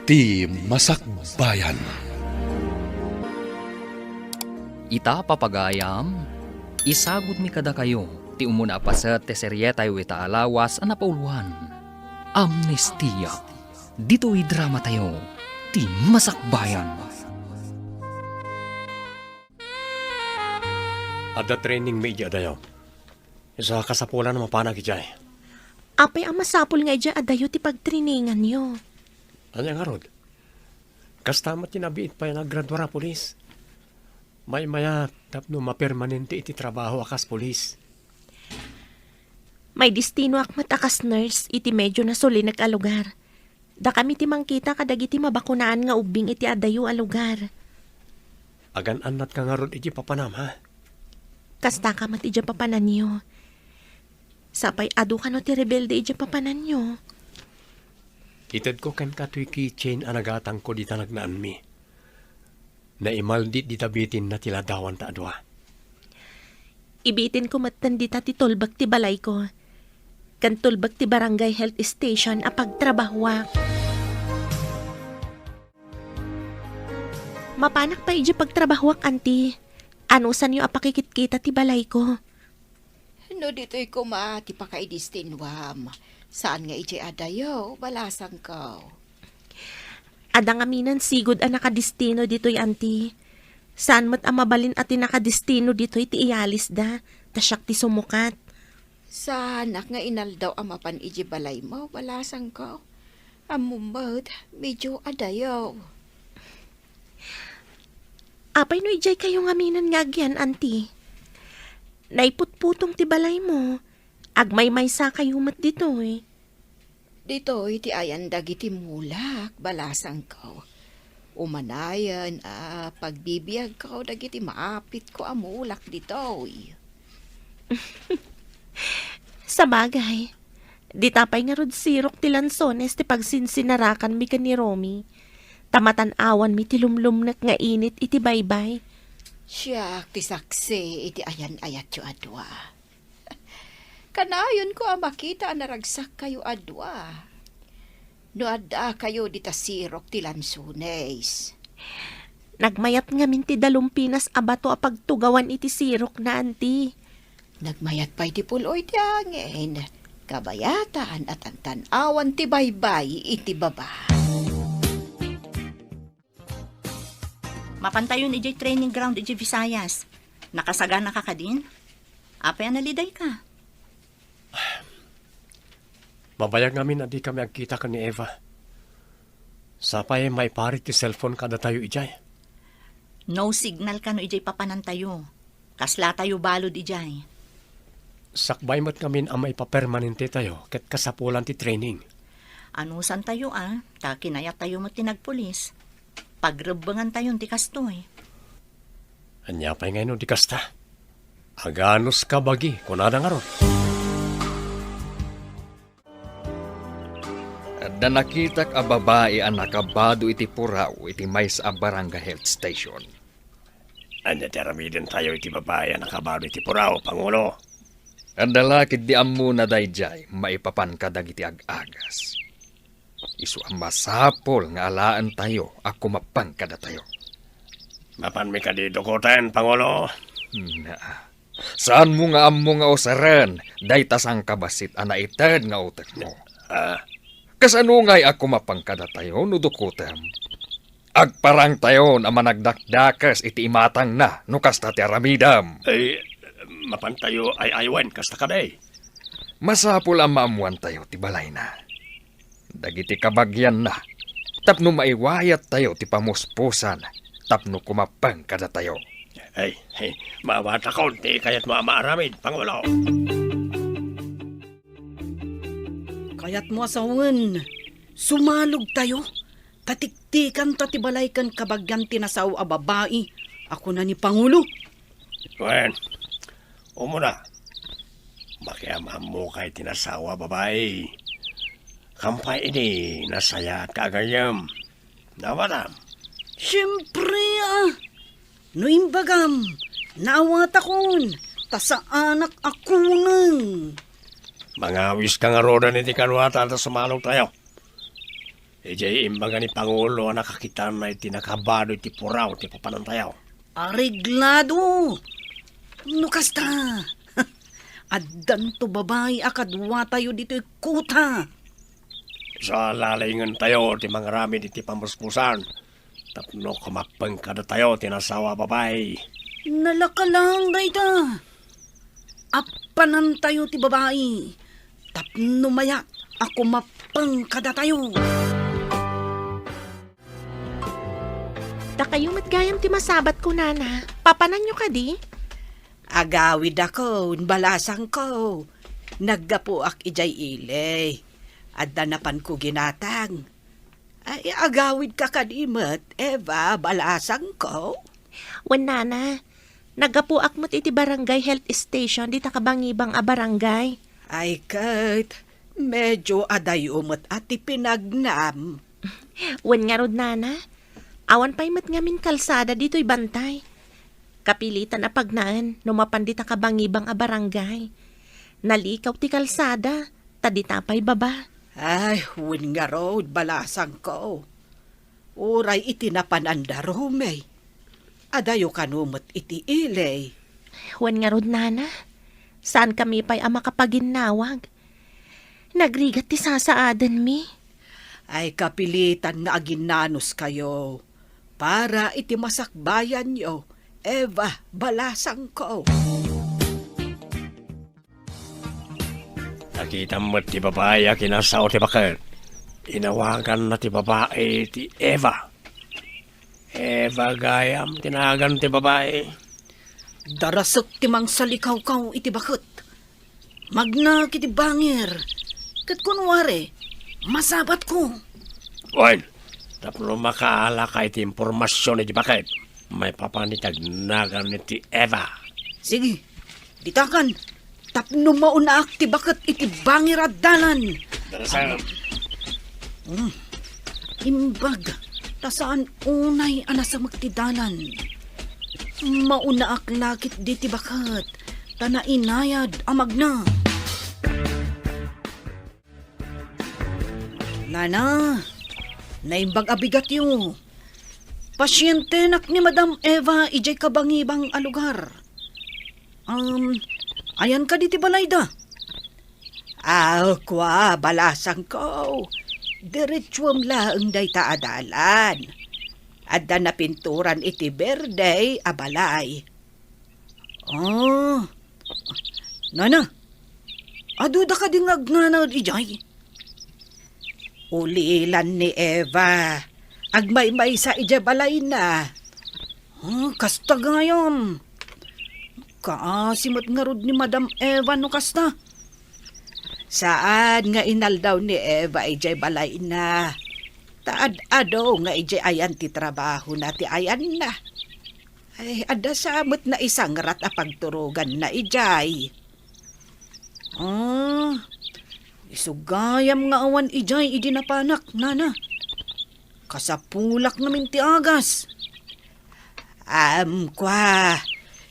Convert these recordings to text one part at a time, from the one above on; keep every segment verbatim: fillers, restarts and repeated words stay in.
Ti Masakbayan. Ita, papagayam, isagutmi kadakayo ti umuna a paset ti serietayo ita a lawas a napauloan, Amnestia. Ditoy dramatayo, Ti Masakbayan. Adda training mi idiay adayo. Isu a kasapulan a mapanak idiay. Apay a masapul nga idiay adayo ti pagtraininganyo? Ania ngarud? Kasta met ti nabiit pay a naggraduar a pulis. Maymayat tapno mapermanente iti trabaho a kas pulis. Maidistinoak met a kas nurse iti medyo nasulinek a lugar. Dakami ti mangkita kadagiti mabakunaan nga ubbing iti adayo a lugar. Agan-annat ka ngarud iti papanam, ha? Kasta ka met iti papananyo. Sapay adu kano ti rebelde iti papananyo. Itedko kenka toy keychain a nagatangko dita nagnaanmi. Naimaldit dita bitinna ti ladawanta a dua. Ibitinko metten dita ti tulbek ti balayko, ken tulbek ti barangay health station a pagtrabahoak. Mapanak pay idiay pagtrabahoak, anti. Anusanyo a pakikitkita ti balayko? No ditoy koma ti pakaidistinoam, saan nga idiay adayo, balasangko. Adda ngamin sigud a nakadistino ditoy, anti. Saan met a mabalin a ti nakadistino ditoy ti iyalisda, ta siak ti sumukat. Saanak nga inaldaw a mapan idiay balaymo, balasangko. Ammom met, medyo adayo. Apay no idiay kayo ngamin nga agyan, anti? Naiputputong ti balaymo. Agmaymaysa kayo met ditoy. Ditoy ti ayan dagiti mulak, balasangko. Umanayen a pagbibiagko dagiti maapitko a mulak ditoy. Sabagay, dita pay ngarud sirok ti lansones ti pagsinsinarakanmi ken ni Romy. Ta matan-awanmi ti lumlumnek nga init iti baybay. Siak ti saksi iti ayan-ayatyo a dua. Kanayonko a makita a naragsak kayo a dua. No adda kayo dita sirok ti lansones. Nagmayat ngamin ti dalumpinas a bato a pagtugawan iti sirokna, anti. Nagmayat pay ti pul-oy ti angin. Kabayatan a tantan-awan ti baybay iti baba. Mapantayon idiay training ground idiay Visayas. Nakasagana ka kadin? Apay a nalidayka? Mabayag ngamin a dikami agkita ken ni Eva. Sapay maiparit ti cellphone kadatayo idiay. No signal kano idiay papanantayo. Kaslatayo balud idiay. Sakbay met ngamin a maipapermanentetayo ket kasapulan ti training. Anusantayo a, ta kinayatayo met ti nagpulis. Pagrebbengantayon ti kastoy. Ania pay ngay no di kasta? Aganus ka bagi, kunada ngarud. Adda nakitak a babai a nakabado iti puraw iti maysa a barangay health station. Ania ti aramidentayo iti babai a nakabado iti puraw, Pangulo? Adda la ketdi ammona daydiay maipapan kadagiti ag-agas. Isu a masapul nga alaentayo a kumappeng kadatayo. Mapanmi kadi dukoten, Pangulo? Naa. Saanmo nga ammo nga usaren dayta sangkabassit a naited nga utekmo? Ah. Kasano ngay a kumappeng kadatayo no dukotem? Agparangtayon a managdakdakes iti imatangna no kasta ti aramidem. Ay, mapantayo ay-aywen kasta kadi. Masapul a maammoantayo ti balayna, dagiti kabagianna, tapno maiwayattayo ti pamuspusan tapno kumappeng kadatayo. Ay, ay, maawatakon ti kayatmo a maaramid, Pangulo. Kayatmo a sawen, sumalogtayo, ta tiktikanta ti balay ken kabagian ti nasao a babai a kuna ni Pangulo. Wen, umuna, makiam-ammoka iti nasao a babai. Kampay idi nasayaat ka agayem. Nawatam. Siempre, ah. No imbagam, naawatakon, ta saanak a kuneng. Mangawiska ngaruden iti kaduata ta sumalogtayo. Idiay imbaga ni Pangulo a nakakitanna iti nakabado iti puraw ti papanantayo. Areglado! No kasta, addanto babai a kaduatayo ditoy kuta. Isu a lalingentayo ti mangaramid iti pamuspusan tapno kumappeng kadatayo ti nasawa a babai. Nalaka laeng dayta. Appanantayo ti babai tapno mayat a kumappeng kadatayo. Dakayo met gayam ti masabatko, nana. Papananyo kadi? Agawidakon, balasangko. Naggapuak idiay ili. Adda napanko ginatang. Ay, agawidka kadi met, Eva, balasangko? Wen, nana. Naggapuak met iti barangay health station dita kabangibang a barangay. Ay ket, medyo adayo met a ti pinagnam. Wen ngarud, nana. Awan pay met ngamin kalsada ditoy bantay. Kapilitan a pagnaen no mapan dita kabangibang a barangay. Nalikaw ti kalsada, ta dita pay baba. Ay, wen ngarud, balasangko. Uray iti napananda, Rome. Adayo kano met iti ili. Wen ngarud, nana, saankami pay a makapaginnawag. Nagrigat ti sasaadenmi. Ay, kapilitan nga aginnanuskayo para iti masakbayanyo, Eva, balasangko. Nakitam met ti babai a kinasao ti baket. Inawaganna ti babai ti Eva. Eva gayam ti nagan ti babai. Darasek ti mangsalikawkaw iti baket. Magnak iti bangir. Ket kunwari, masabatko. Wen, tapno makaalaka iti impormasion iti baket, maipapan iti agnagan ti Eva. Sige, ditakan. Tapno maunaak ti baket iti bangir a dalan. Darasem. Hmm. Imbag, ta saan unay a nasamek ti dalan. Maunaak la ketdi ti baket, ta nainayad a magna. Nana, naimbag a bigatyo. Pasientenak ni Madam Eva idiay kabangibang a lugar. Um, ayan kadi ti balayda? Ah, kua, balasangko. Diretsuem laeng dayta a dalan. Adda napinturan iti berde a balay. Ah, nana, aduda kadi nga agnanaed idiay? Ulilan ni Eva. Agmaymaysa idiay balayna. Ah, kasta gayam. Kaasi met ngarud ni Madam Eva no kasta. Saan nga inaldaw ni Eva idiay balayna. Ta ad-adu nga idiay ayan ti trabahona ti ayanna. Ay, adda sa met naisangrat a pagturoganna idiay. Ah, isu gayam nga awan idiay idi napanak, nana. Kasapulak ngamin ti agas. Am, kua,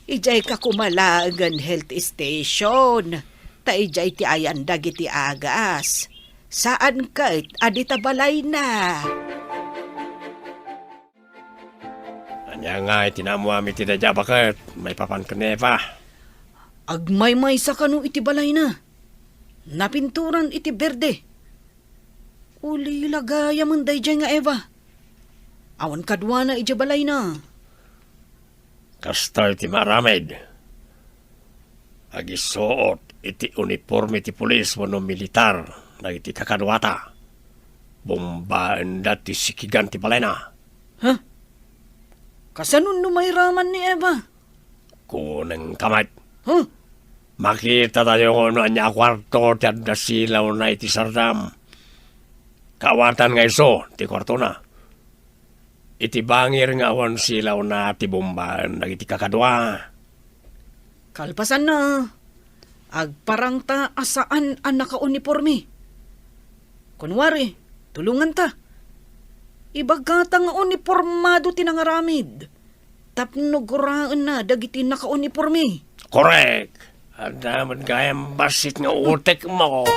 idiay ka koma laengen health station, ta idiay ti ayan dagiti agas. Saan ket a dita balayna. Ania nga iti naammoam iti daydiay a baket maipapan ken ni Eva? Agmaymaysa kano iti balayna. Napinturan iti berde. Ulila gayamen daydiay nga Eva. Awan kaduana idiay balayna. Kasta iti maaramid. Agisuot iti uniporme ti pulis wenno militar dagiti kakaduata. Bombaenda ti sikigan ti balayna. Ha? Kasano no mairaman ni Eva? Kunengka met. Ha? Makitatayo no ania a kuarto ti adda silawna iti sardam. Kaawatan nga isu ti kuartona. Iti bangir nga awan silawna ti bombaen dagiti kakadua. Kalpasanna, agparangta a saan a nakauniporme. Kunwari, tulonganta. Ibagata nga unipormado ti nangaramid tapno guraenna dagiti nakauniporme. Korek! Adda met gayam bassit nga utekmo.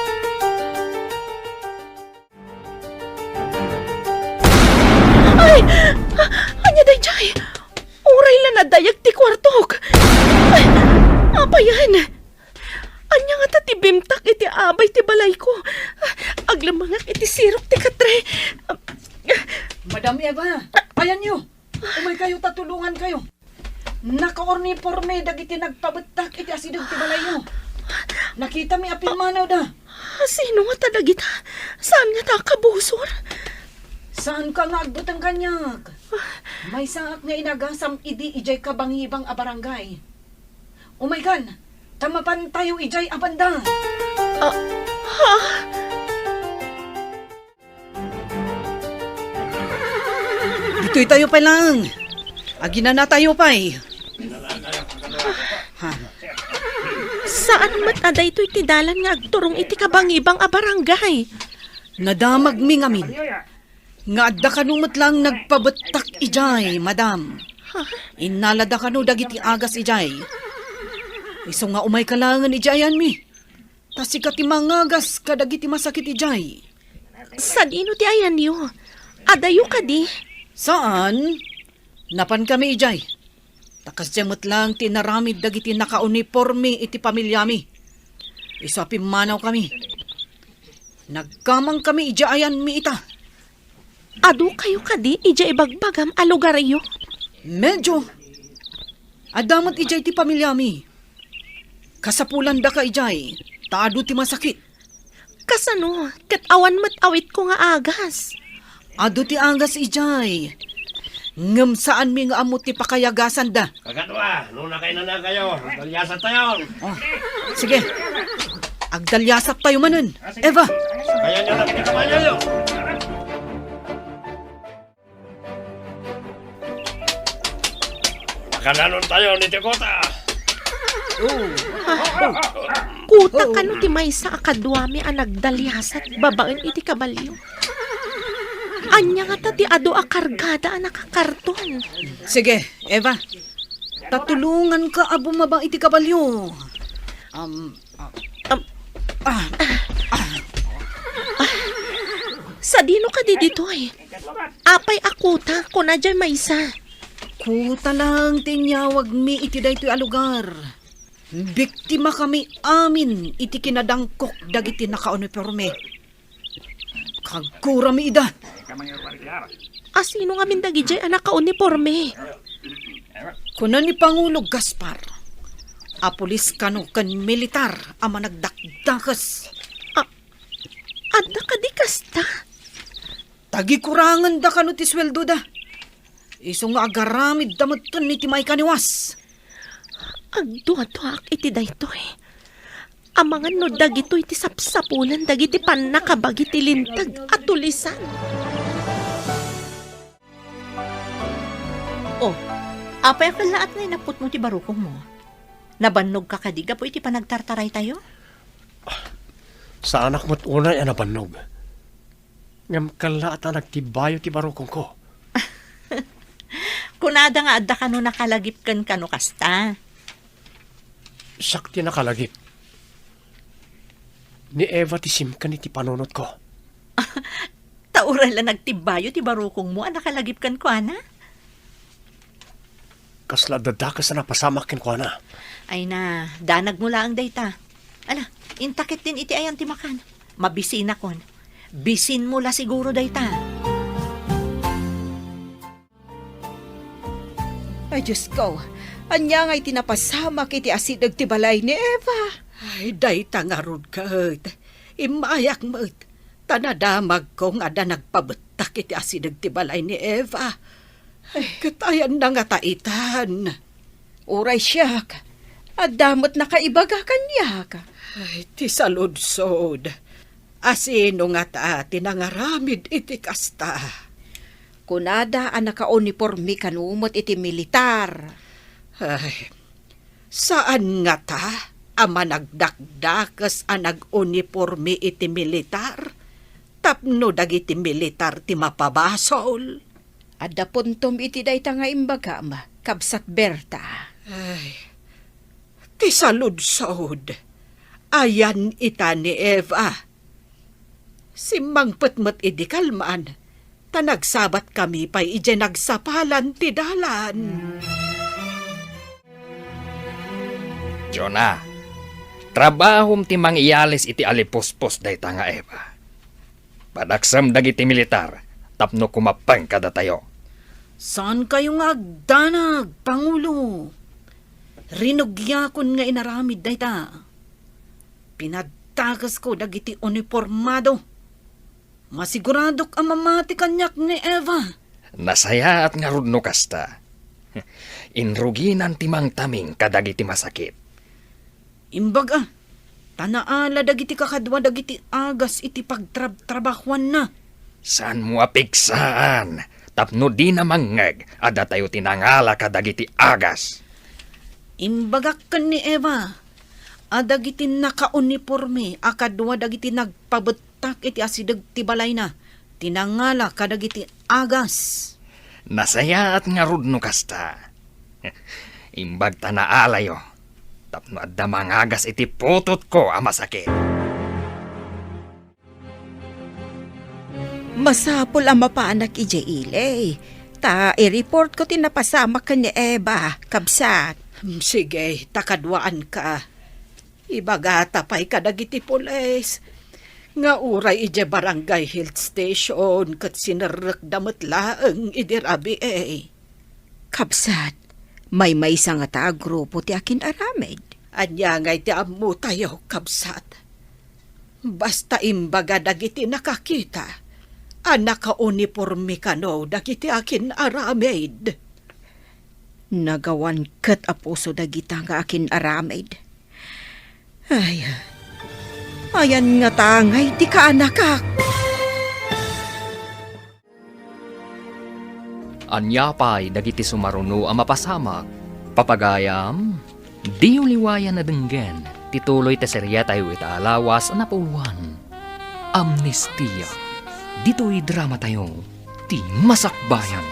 Ania daydiay? Uray la nadayag ti kuartok. Ay, apayan? Ania ngata ti bimtak iti abay ti balayko? Aglemmengak iti sirok ti katre. Madam Eva, ayanyo. Umaykayo ta tulongankayo. Nakauniporme dagiti nagpabettak iti asideg ti balayyo. Nakitami a pimmanawda. Sino ngata dagita? Saan ngata a kabusor? Saanka nga agbuteng kaniak. Maysaak nga inagasam idi idiay kabangibang a barangay. Umaykan, ta mapantayo idiay a banda. Ah, ha? Ditoy tayo pay lang. Aginana tayo pay. Ha? Saan met a daytoy ti dalan nga agturong iti kabangibang a barangay? Nadamagmi ngamin nga adda kano met lang nagpabettak idiay, madam. Ha? Innalada kano dagiti agas idiay. Isu nga umayka laengen idiay ayanmi. Ta sika ti mangagas kadagiti masakit idiay. Sadino ti ayanyo? Adayo kadi? Saan? Napankami idiay. Ta kasdiay met lang ti inaramid dagiti nakauniporme iti pamiliami. Isu a pimmanawkami. Nagkamangkami idiay ayanmi ita. Adukayo kadi idiay ibagbagam a lugaryo? Medyo. Adda met idiay ti pamiliami. Kasapulandaka idiay, ta adu ti masakit. Kasano? Ket awan met awitko nga agas. Adu ti agas idiay. Ngem saanmi nga ammo ti pakayagasanda. Kakadua, no nakainanakayo, agdalyasat tayo. Oh, sige. Agdalyasat tayo manen. Eva. Kaya nyo lang pinakamalyo. Nakananon tayo ni Dakota. Oh. Kuta kano ti maysa a kaduami a nagdalyasat babaen iti kabalio? Ania ngata ti adu a kargada a nakakarton? Sige, Eva. Ta tulonganka a bumaba iti kabalio. Um, um, ah, ah. Sadino kadi ditoy? Apay a kuta, kuna diay maysa. Kuta lang ti inyawagmi iti daytoy a lugar. Biktimakami amin iti kinadangkok dagiti nakauniporme. Kagkurami ida. Asino ngamin dagidiay a nakauniporme? Kuna ni Pangulo Gaspar a pulis kano ken militar a managdakdakes. A-, adda kadi kasta? Tagikurangenda kano ti sueldoda. Isu nga agaramidda metten iti maikaniwas. Agduaduaak iti daytoy. Amangan no dagitoy ti sapsapulan dagiti pannakabagi ti linteg a tulisan. Oh, apay a kellaat nga inapputmo ti barukongmo? Nabannogka kadi gapu iti panagtartaraytayo? Saanak met unay a nabannog. Ngem kellaat a nagtibbayo ti barukongko. Kunada nga adda kano nakalagip ken kano kasta. Siak ti nakalagip. Ni Eva ti simken iti panunotko. Ta uray la nagtibbayo ti barukongmo a nakalagip kenkuana? Kasla adda dakes a napasamak kenkuana. Ay na, danagmo laeng dayta. Ala, inta ketdin iti ayan ti makan. Mabisinakon. Bisinmo la siguro dayta. Ay, Diosko, ania ngay ti napasamak iti asideg ti balay ni Eva? Ay, dayta ngarud ket. Immayak met, ta nadamagko nga adda nagpabettak iti asideg ti balay ni Eva. Ay, ket ayanna ngata itan? Uray siak, adda met nakaibaga kaniak. Ay, ti saludsod. Asino ngata ti nangaramid iti kasta? Kunada a nakauniporme kano met iti militar. Ay, saan ngata a managdakdakes a naguniporme iti militar tapno dagiti militar ti mapabasol? Adda puntom iti dayta nga imbagam, Kabsat Berta. Ay, ti saludsod, ayan ita ni Eva. Simmangpet met idi kalman, ta nagsabatkami pay idiay nagsapalan ti dalan. Jonah, trabahom ti mangiyalis iti alipuspos dayta nga Eva. Padaksem dagiti militar tapno kumappeng kadatayo. Saankayo nga agdanag, Pangulo. Rinugiakon nga inaramid dayta. Pinaddakesko dagiti unipormado. Masiguradok a mamati kaniak ni Eva. Nasayaat ngarud no kasta. Inruginan ti mangtaming kadagiti masakit. Imbag a, ta naala dagiti kakadua dagiti agas iti pagtrabtrabahuanna. Saanmo a pigsaan tapno dina mangngeg a datayo ti nangala kadagiti agas. Imbagak ken ni Eva a dagiti nakauniporme a kadua dagiti nagpabettak iti asideg ti balayna ti nangala kadagiti agas. Nasayaat ngarud no kasta. Imbag ta naalayo tapno adda mangagas iti putotko a masakit. Masapul a mapanak idiay ili, ta i-reportko ti napasamak ken ni Eva, kabsat. Sige, ta kaduaanka. Ibagata pay kadagiti pulis nga uray idiay barangay health station ket sinerrekda met laeng idi rabii. Kabsat, maymaysa ngata a grupo ti akin-aramid. Ania ngay ti ammotayo, kabsat? Basta imbaga dagiti nakakita a nakauniporme kano dagiti akin-aramid. Nagawan ket a puso dagita nga akin-aramid. Ay, ayan ngata ngay ti kaanakak. Ania pay dagiti sumaruno a mapasamak? Papagayam, diyo liwayan a denggen ti tuloy ti seriatayo ita a lawas a napuloan, Amnestia. Ditoy dramatayo, Ti Masakbayan.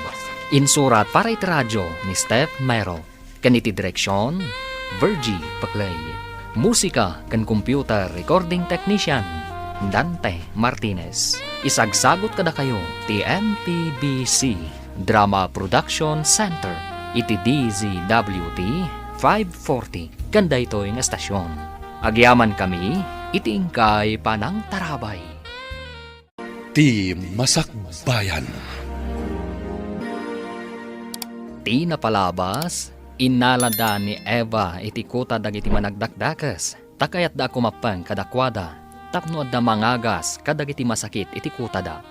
Insurat para iti radio ni Steph Mero. Ken iti direksion, Virgie Paclay. Musika ken computer recording technician, Dante Martinez. Isagsagut kadakayo ti M P B C Drama Production Center iti D Z W T five forty ken daytoy nga estasion. Agyamankami iti inkay panangtarabay. Ti Masakbayan. Ti napalabas, innalada ni Eva iti kuta dagiti managdakdakes, ta kayatda a kumappeng kadakuada, tapno adda mangagas kadagiti masakit iti kutada.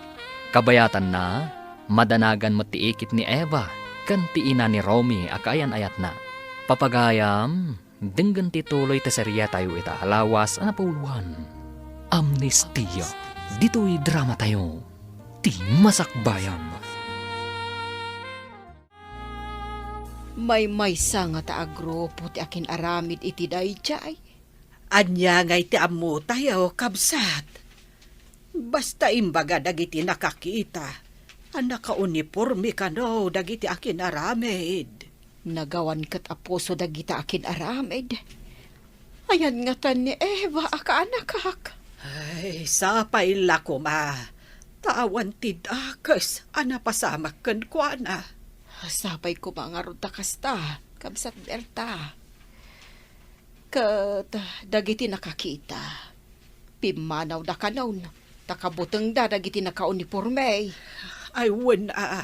Kabayatanna, madanagan met ti ikit ni Eva ken ti ina ni Romy a kaayan-ayatna. Papagayam, denggen ti tuloy ti seriatayo ita a lawas a napuloan, Amnestia. Ditoy dramatayo, Ti Masakbayan. Maymaysa ngata a grupo ti akin-aramid iti daydiay. Ania ngay ti ammotayo, kabsat? Basta imbaga dagiti nakakita a nakauniporme kano dagiti akin-aramid. Nagawan ket a puso dagita akin-aramid. Ayan ngatan ni Eva a kaanakak. Ay, sapay la koma, ta awan ti dakes a napasamak kenkuana. Sapay koma ngarud ta kasta, kabsat Berta. Ket dagiti nakakita, pimmanawda kanon, ta kabutengda dagiti nakauniporme. Ay, wen a,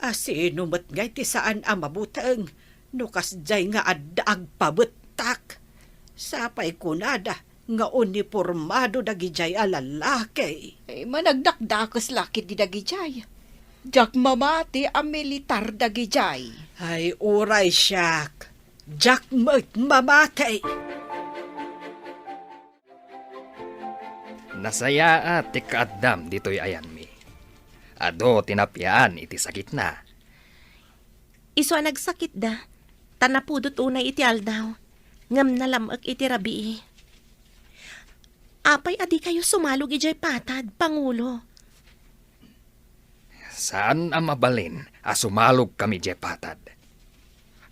a sino met ngay ti saan a mabuteng no kasdiay nga adda agpabettak? Sapay kunada nga unipormado dagidiay a lalaki. Ay, managdakdakes la ketdi dagidiay. Diak mamati a militar dagidiay. Ay, uray siak. Diak met mamati. Nasayaat ti kaaddam ditoy ayanmi. Adu ti napiaan iti sakitna. Isu a nagsakitda, ta napudot unay iti aldaw, ngem nalam-ek iti rabii. Apay a dikayo sumalog idiay patad, Pangulo? Saan a mabalin a sumalogkami idiay patad.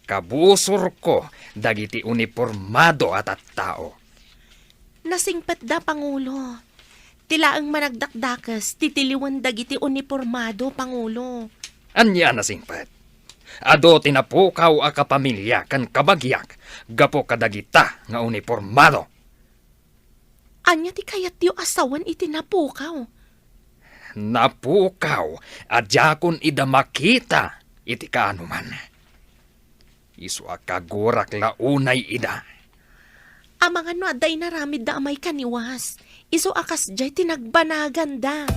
Kabusorko dagiti unipormado a tattao. Nasingpetda, Pangulo. Ti laeng managdakdakes ti tiliwen dagiti unipormado, Pangulo. Ania a nasingpet? Adu ti napukaw a kapamilya ken kabagiak gapu kadagita nga unipormado. Ania ti kayatyo a sawen iti napukaw? Napukaw a diakon ida makita iti kaanoman. Isu a kagurak la unay ida. Amangan no adda inaramidda a maikaniwas, isu a kasdiay ti nagbanaganda.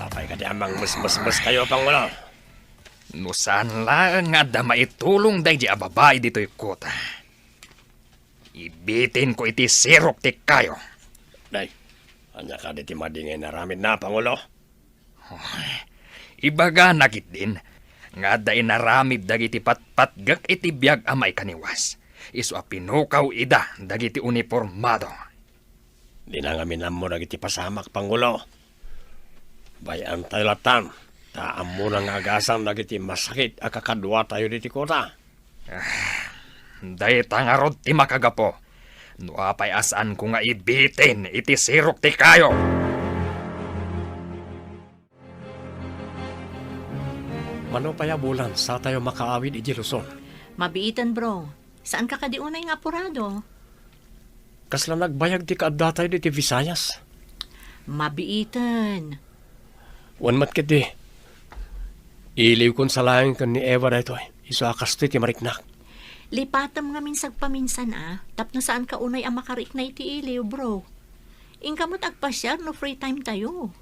Apay kadi a mangmusmusmuskayo, Pangulo? No saan laeng nga adda maitulong daydi a babai ditoy kota, ibitinko iti sirok ti kayo. Day, ania kadi ti madi nga inaramidna, Pangulo? Ibagana ketdin nga adda inaramid dagiti patpatgek iti biag a maikaniwas, isu a pinukaw ida dagiti unipormado. Dina ngamin ammo dagiti pasamak, Pangulo. Bay-antayo lattan, ta ammona nga agasam dagiti masakit a kakaduatayo ditoy kota. Ah, dayta ngarud ti makagapu no apay a saanko nga ibitin iti sirok ti kayo. Mano pay a bulan satayo makaawid idiay Luzon? Mabiiten, bro. Saanka kadi unay nga apurado? Kasla nagbayag ti kaaddatayo ditoy Visayas. Mabiiten. Wen met ketdi, iliwkon sa laeng ken ni Eva daytoy. Isu a kastoy ti mariknak. Lipatem ngamin sagpaminsan a, tapno saanka unay a makarikna iti iliw, bro. Inka met agpasiar no free time tayo.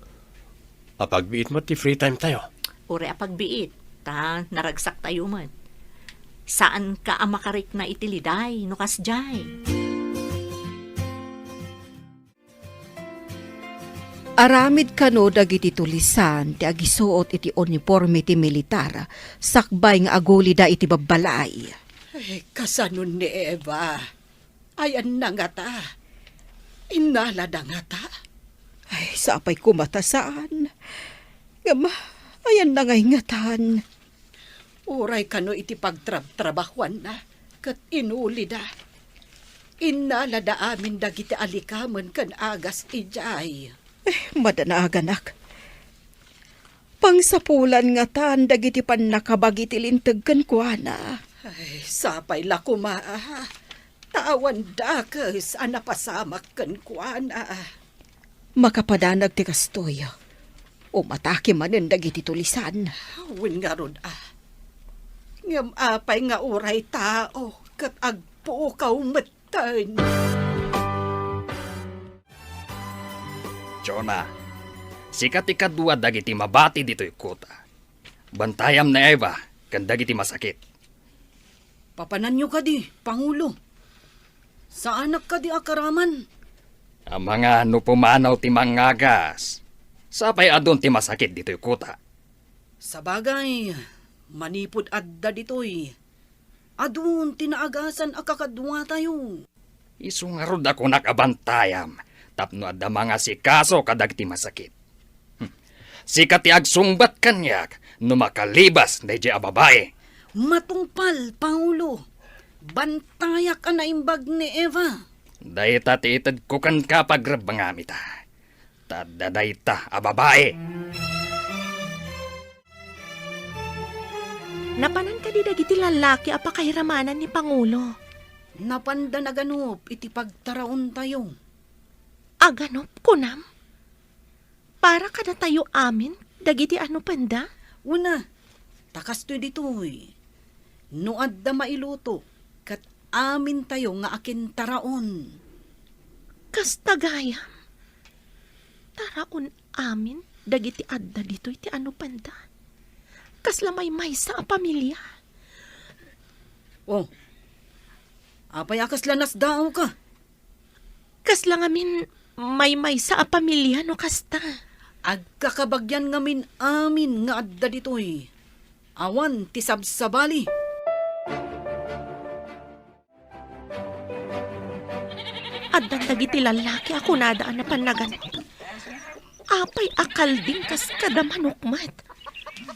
Apagbiit met ti free time tayo. Uray apagbiit, ta naragsak tayo met. Saanka a makarikna iti liday no kasdiay. Aramid kano dagiti tulisan ti agisuot iti uniporme ti militar sakbay nga agulida iti babbalay. Ay, kasano ni Eva? Ayanna ngata? Innalada ngata? Ay, sapay koma ta saan. Ngem, ayanna nga ingatan? Uray kano iti pagtrabtrabahuanna ket inulida. Innalada amin dagiti alikamen ken agas idiay. Eh, madanaganak. Pangsapulan ngatan dagiti pannakabagi ti linteg kenkuana. Ay, sapay la koma, ah. Ta awan dakes a napasamak kenkuana. Makapadanag ti kastoy. Umatake manen dagiti tulisan. Wen ngarud, ah. Ngem apay nga uray tao ket agpukaw metten? Jonah, sika ti kadua dagiti mabati ditoy kota. Bantayam ni Eva ken dagiti masakit. Papananyo kadi, Pangulo? Saanak kadi a karaman? Amangan no pumanaw ti mangagas, sapay adun ti masakit ditoy kota. Sabagay, manipud adda ditoy, adun ti naagasan a kakaduatayo. Isu ngarud a kunak a bantayam tapno adda mangasikaso kadagiti masakit. Hmm. Sika ti agsungbat kaniak no makalibas daydiay a babai. Matungpal, Pangulo. Bantayak a naimbag ni Eva. Dayta ti itedko kenka a pagrebbengam ita. Ta adda dayta a babai. Napanan kadi dagiti lallaki a pakairamanan ni Pangulo? Napanda naganup iti pagtaraontayo. Aganup, kunam? Para kadatayo amin dagiti anupenda? Wen a, ta kastoy ditoy. No adda mailuto, ket amintayo nga akintaraon. Kasta gayam? Taraon amin dagiti adda ditoy ti anupenda. Kasla maymaysa a pamilia. Oh, apay a kasla nasdaawka? Kasla ngamin maymaysa a pamilia no kasta. Agkakabagian ngamin amin nga adda ditoy. Awan ti sabsabali. Addan dagiti lallaki a kunada a napan naganup. Apay a kalding kas kada manok met?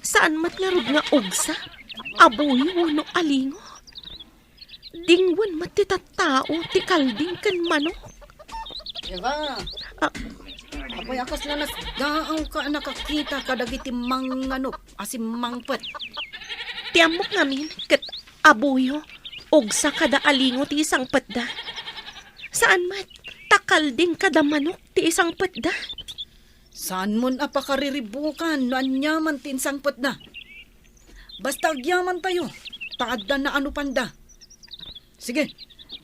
Saan met ngarud nga ugsa, abuy wenno alingo? Dingwen met ti tattao ti kalding ken manok. Eva, Ah. Apay a kasla nasdaaw ka a nakakita kadagiti manganop a simmangpet? Ti ammok ngamin ket abuyo, ugsa kada alingo ti isangpetda. Saan met, ta kalding kada manok ti isangpetda. Saanmon a pakariribukan no aniaman ti insangpetda. Basta agyamantayo, ta adda naanupanda. Sige,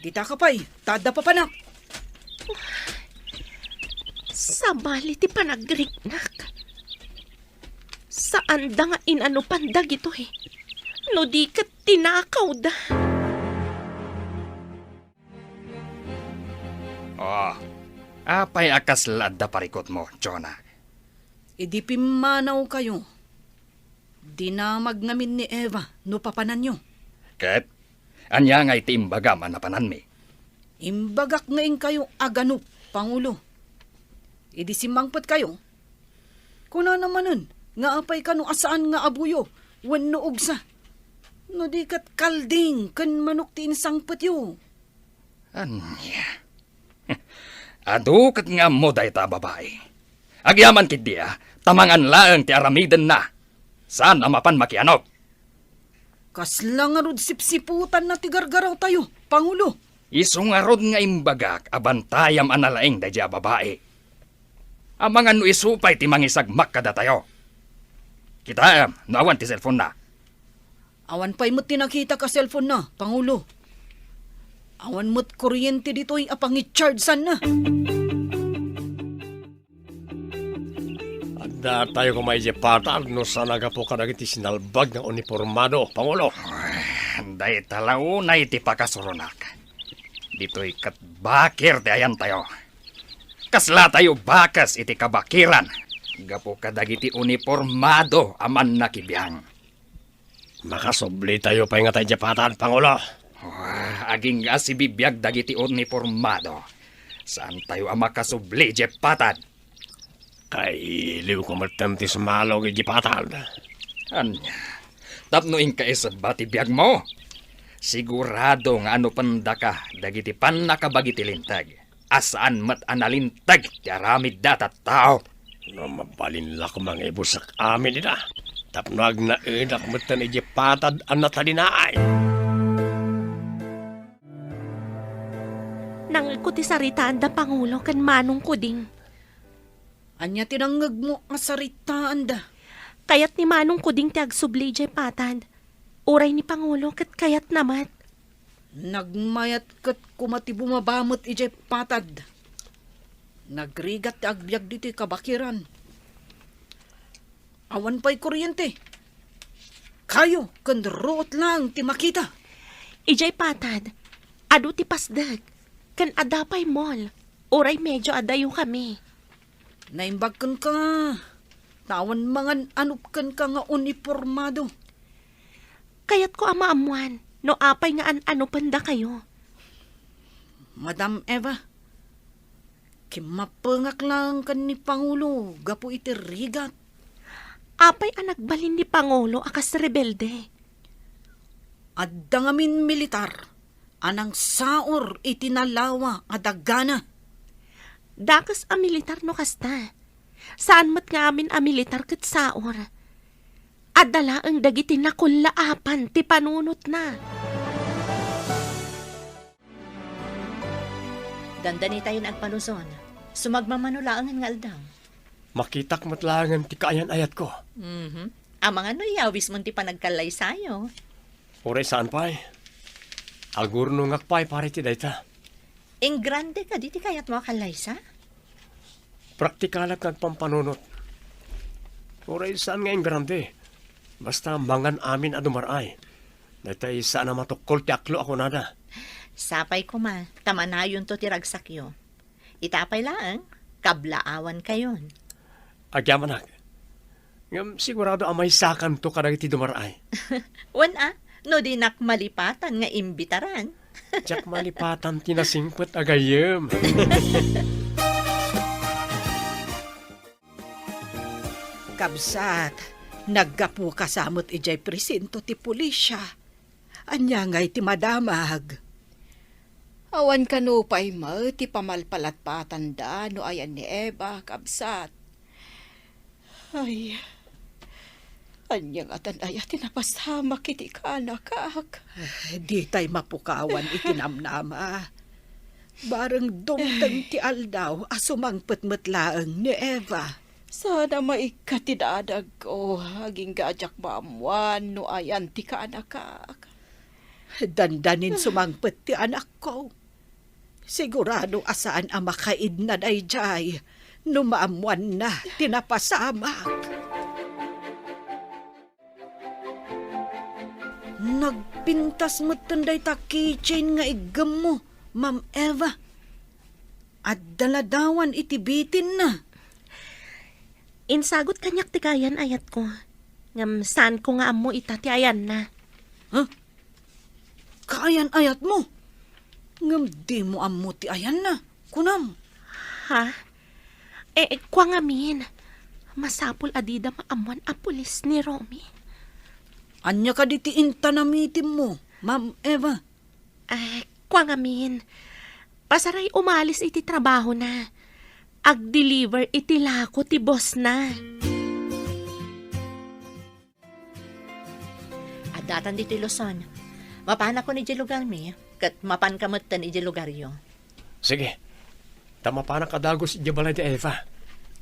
dita ka pay, ta adda papanak. Sabali ti panagriknak. Saanda nga inanupan dagitoy. No di ket tinakawda. Oh, apay a kasla adda parikutmo, Jonah? Idi pimmanawkayo, dinamag ngamin ni Eva no papananyo. Ket ania ngay ti imbagam a napananmi? Imbagak nga inkayo aganop, Pangulo. Idi simmangpetkayo, kunana manen nga apay kano a saan nga abuyo wenno ugsa. No di ket kalding ken manok ti insangpetyo. Ania? Adu ket nga ammo dayta a babai. Agyaman ketdi a, ta mangan laeng ti aramidenna. Saan a mapan makianop. Kasla ngarud sipsiputanna ti gargarawtayo, Pangulo. Isu ngarud nga imbagak a bantayam a nalaing daydiay a babai. Amangan no isu pay ti mangisagmak kadatayo. Kitaem no awan ti cellphone-na. Awan pay met ti nakitak a cellphone-na, Pangulo. Awan met kuryente ditoy a pangichargeanna. Adda tayo koma idiay patad no saan a gapu kadagiti sinalbag nga unipormado, Pangulo. Ay, dayta la unay ti pakasuronak. Ditoy ket bakir ti ayantayo. Kasla tayo bakes iti kabakiran gapu kadagiti unipormado a mannakibiang. Makasubli tayo pay ngata idiay patad, Pangulo. Ah, agingga a sibibiag dagiti unipormado. Saan tayo a makasubli idiay patad. Kailiwko metten ti sumalog idiay patad. Ania? Tapno inka isebba ti biagmo? Sigurado nga anupendaka dagiti pannakabagi ti linteg. A saan met a nalinteg ti aramidda a tattao. No mabalin la koma nga ibusek amin ida, tapno agnaedak metten idiay patad a natalinaay. Nangngegko ti saritaan da Pangulo ken Manong Kuding. Ania ti nangngegmo a saritaanda? Kayat ni Manong Kuding ti agsubli idiay patad. Uray ni Pangulo ket kayatna met. Nagmayat ket koma ti bumaba met idiay patad. Nagrigat ti agbiag ditoy kabakiran. Awan pay kuryente. Kayo ken ruot laeng ti makita. Idiay patad, adu ti pasdek, ken adda pay mall, uray medio adayokami. Naimbag kenka, ta awan mangan-anop kenka nga unipormado. Kayatko a maammoan no apay nga an-anupendakayo. Madam Eva, kimmapengak laeng ken ni Pangulo gapu iti rigat. Apay a nagbalin ni Pangulo a kas rebelde? Adda ngamin militar a nangsaor iti nalawa a dagana. Dakes a militar no kasta. Saan met nga amin a militar ket saor. Adda laeng dagiti nakullaapan ti panunotna. Dandanitayon agpaluson. Sumagmamano laengen nga aldaw. Makitak met laengen ti kaayan-ayatko. Mhm. Amangan no iyawismon ti panagkallaysayo. Uray saan pay. Agurnongak pay para iti dayta. Ingrande kadi ti kayatmo a kallaysa? Praktikalak nga agpampanunot. Uray saan nga ingrande. Basta mangan amin a dumar-ay. Daytay saan a matukkol ti aklo a kunada. Sapay koma, ta manayonto ti ragsakyo. Ita pay laeng, kablaawankayon. Agyamanak. Ngem sigurado a maysakanto kadagiti dumar-ay. Wen a, no dinak malipatan nga imbitaran. Diak malipatan ti nasingpet a gayyem. Kabsat, naggapuka sa met idiay presinto ti pulisya. Ania ngay ti madamag? Awan kano pay met ti pamalpalatpatanda no ayan ni Eva, kabsat. Ay, ania ngatan aya ti napasamak iti kaanakak? Eh, ditay mapukawan iti namnama. Bareng dumteng ti aldaw a sumangpet met laeng ni Eva. Sana maikkat ti dadagko, agingga a diak maammuan no ayan ti kaanakak. Dandanin sumangpet ti anakko. Sigurado a saan a makaidna daydiay no maammuanna ti napasamak. Nagpintas metten dayta keychain nga iggemmo, Ma'am Eva. Adda ladawan iti bitinna. Insagut kaniak ti kaayan-ayatko. Ngem saanko nga ammo ita ti ayanna. Huh? Kaayan-ayatmo? Ngem dimo ammo ti ayanna, kunam? Ha? Eh, kua ngamin, masapul a dida maammuan a pulis ni Romy. Ania kadi ti intanamitimmo, Ma'am Eva? Eh, kua ngamin, pasaray umalis iti trabahona. Agdeliver iti lako ti bossna. Addatan ditoy Luzon. Mapanakon idiay lugarmi, ket mapanka metten idiay lugaryo. Sige. Ta mapanak a dagus idiay balay ni Eva.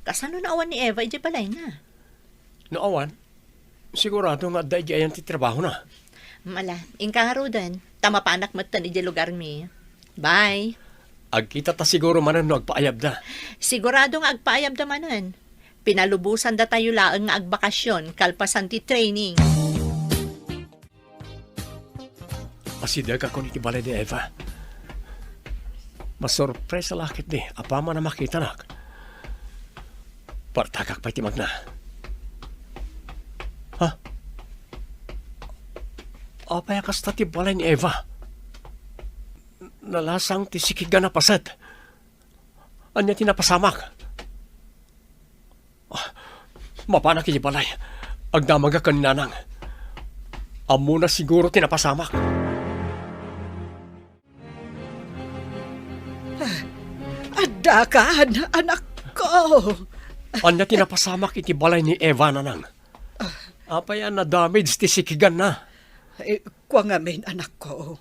Kasano no awan ni Eva idiay balayna? No awan, sigurado nga adda idiay ayan ti trabahona. Ala, inka ngaruden, ta mapanak metten idiay lugarmi. Bye. Agkita ta siguro manen no agpaayabda. Sigurado nga agpaayabda manen. Pinalubosandatayo laeng nga agbakasyon kalpasan ti training. Asidegakon iti balay ni Eva. Masurpresa la ketdi apaman a makitanak. Partagak pay ti magna. Ha? Apay a kasta ti balay ni Eva? Nalasang ti sikigan a paset. Ania ti napasamak? Ah, mapanak iti balay. Agdamagak ken nanang. Ammona siguro ti napasamak. Addakan, anakko. Ania ti napasamak iti balay ni Eva, nanang? Apay a nadamage ti sikiganna? Eh, kua ngamin, anakko.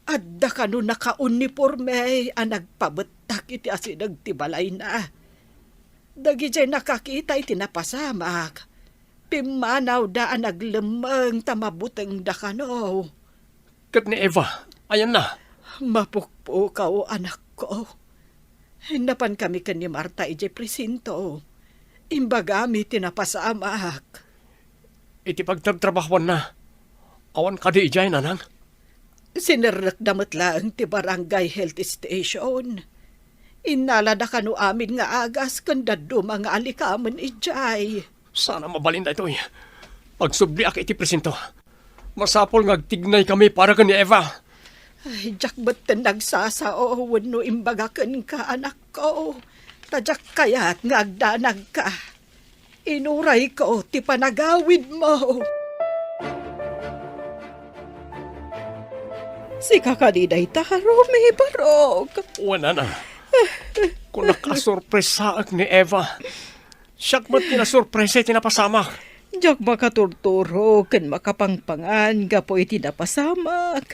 Adda kano nakauniporme a nagpabettak iti asideg ti balayna. Dagidiay nakakita iti napasamak, pimmanawda a naglemmeng ta mabutengda kano. Ket ni Eva, ayanna? Mapukpukaw, anakko. Napankami ken ni Marta idiay presinto. Imbagami ti napasamak. Iti pagtrabtrabahuanna, awan kadi idiay, nanang? Sinerrekda met laeng ti barangay health station. Innalada kano amin nga agas ken dadduma nga alikamen idiay. Sana mabalin daytoy. Agsubliak iti presinto. Masapul nga agtignaykami para ken ni Eva. Ay, diak metten nagsasao wenno imbaga kenka, anakko. Ta diak kayat nga agdanagka. Inurayko ti panagawidmo. Sika kadi dayta, Romy, barok? Wen, nana. Kunak a sorpresaek ni Eva. Siak met ti nasorpresa iti napasamak. Diak makaturturo ken makapangpangan gapu iti napasamak.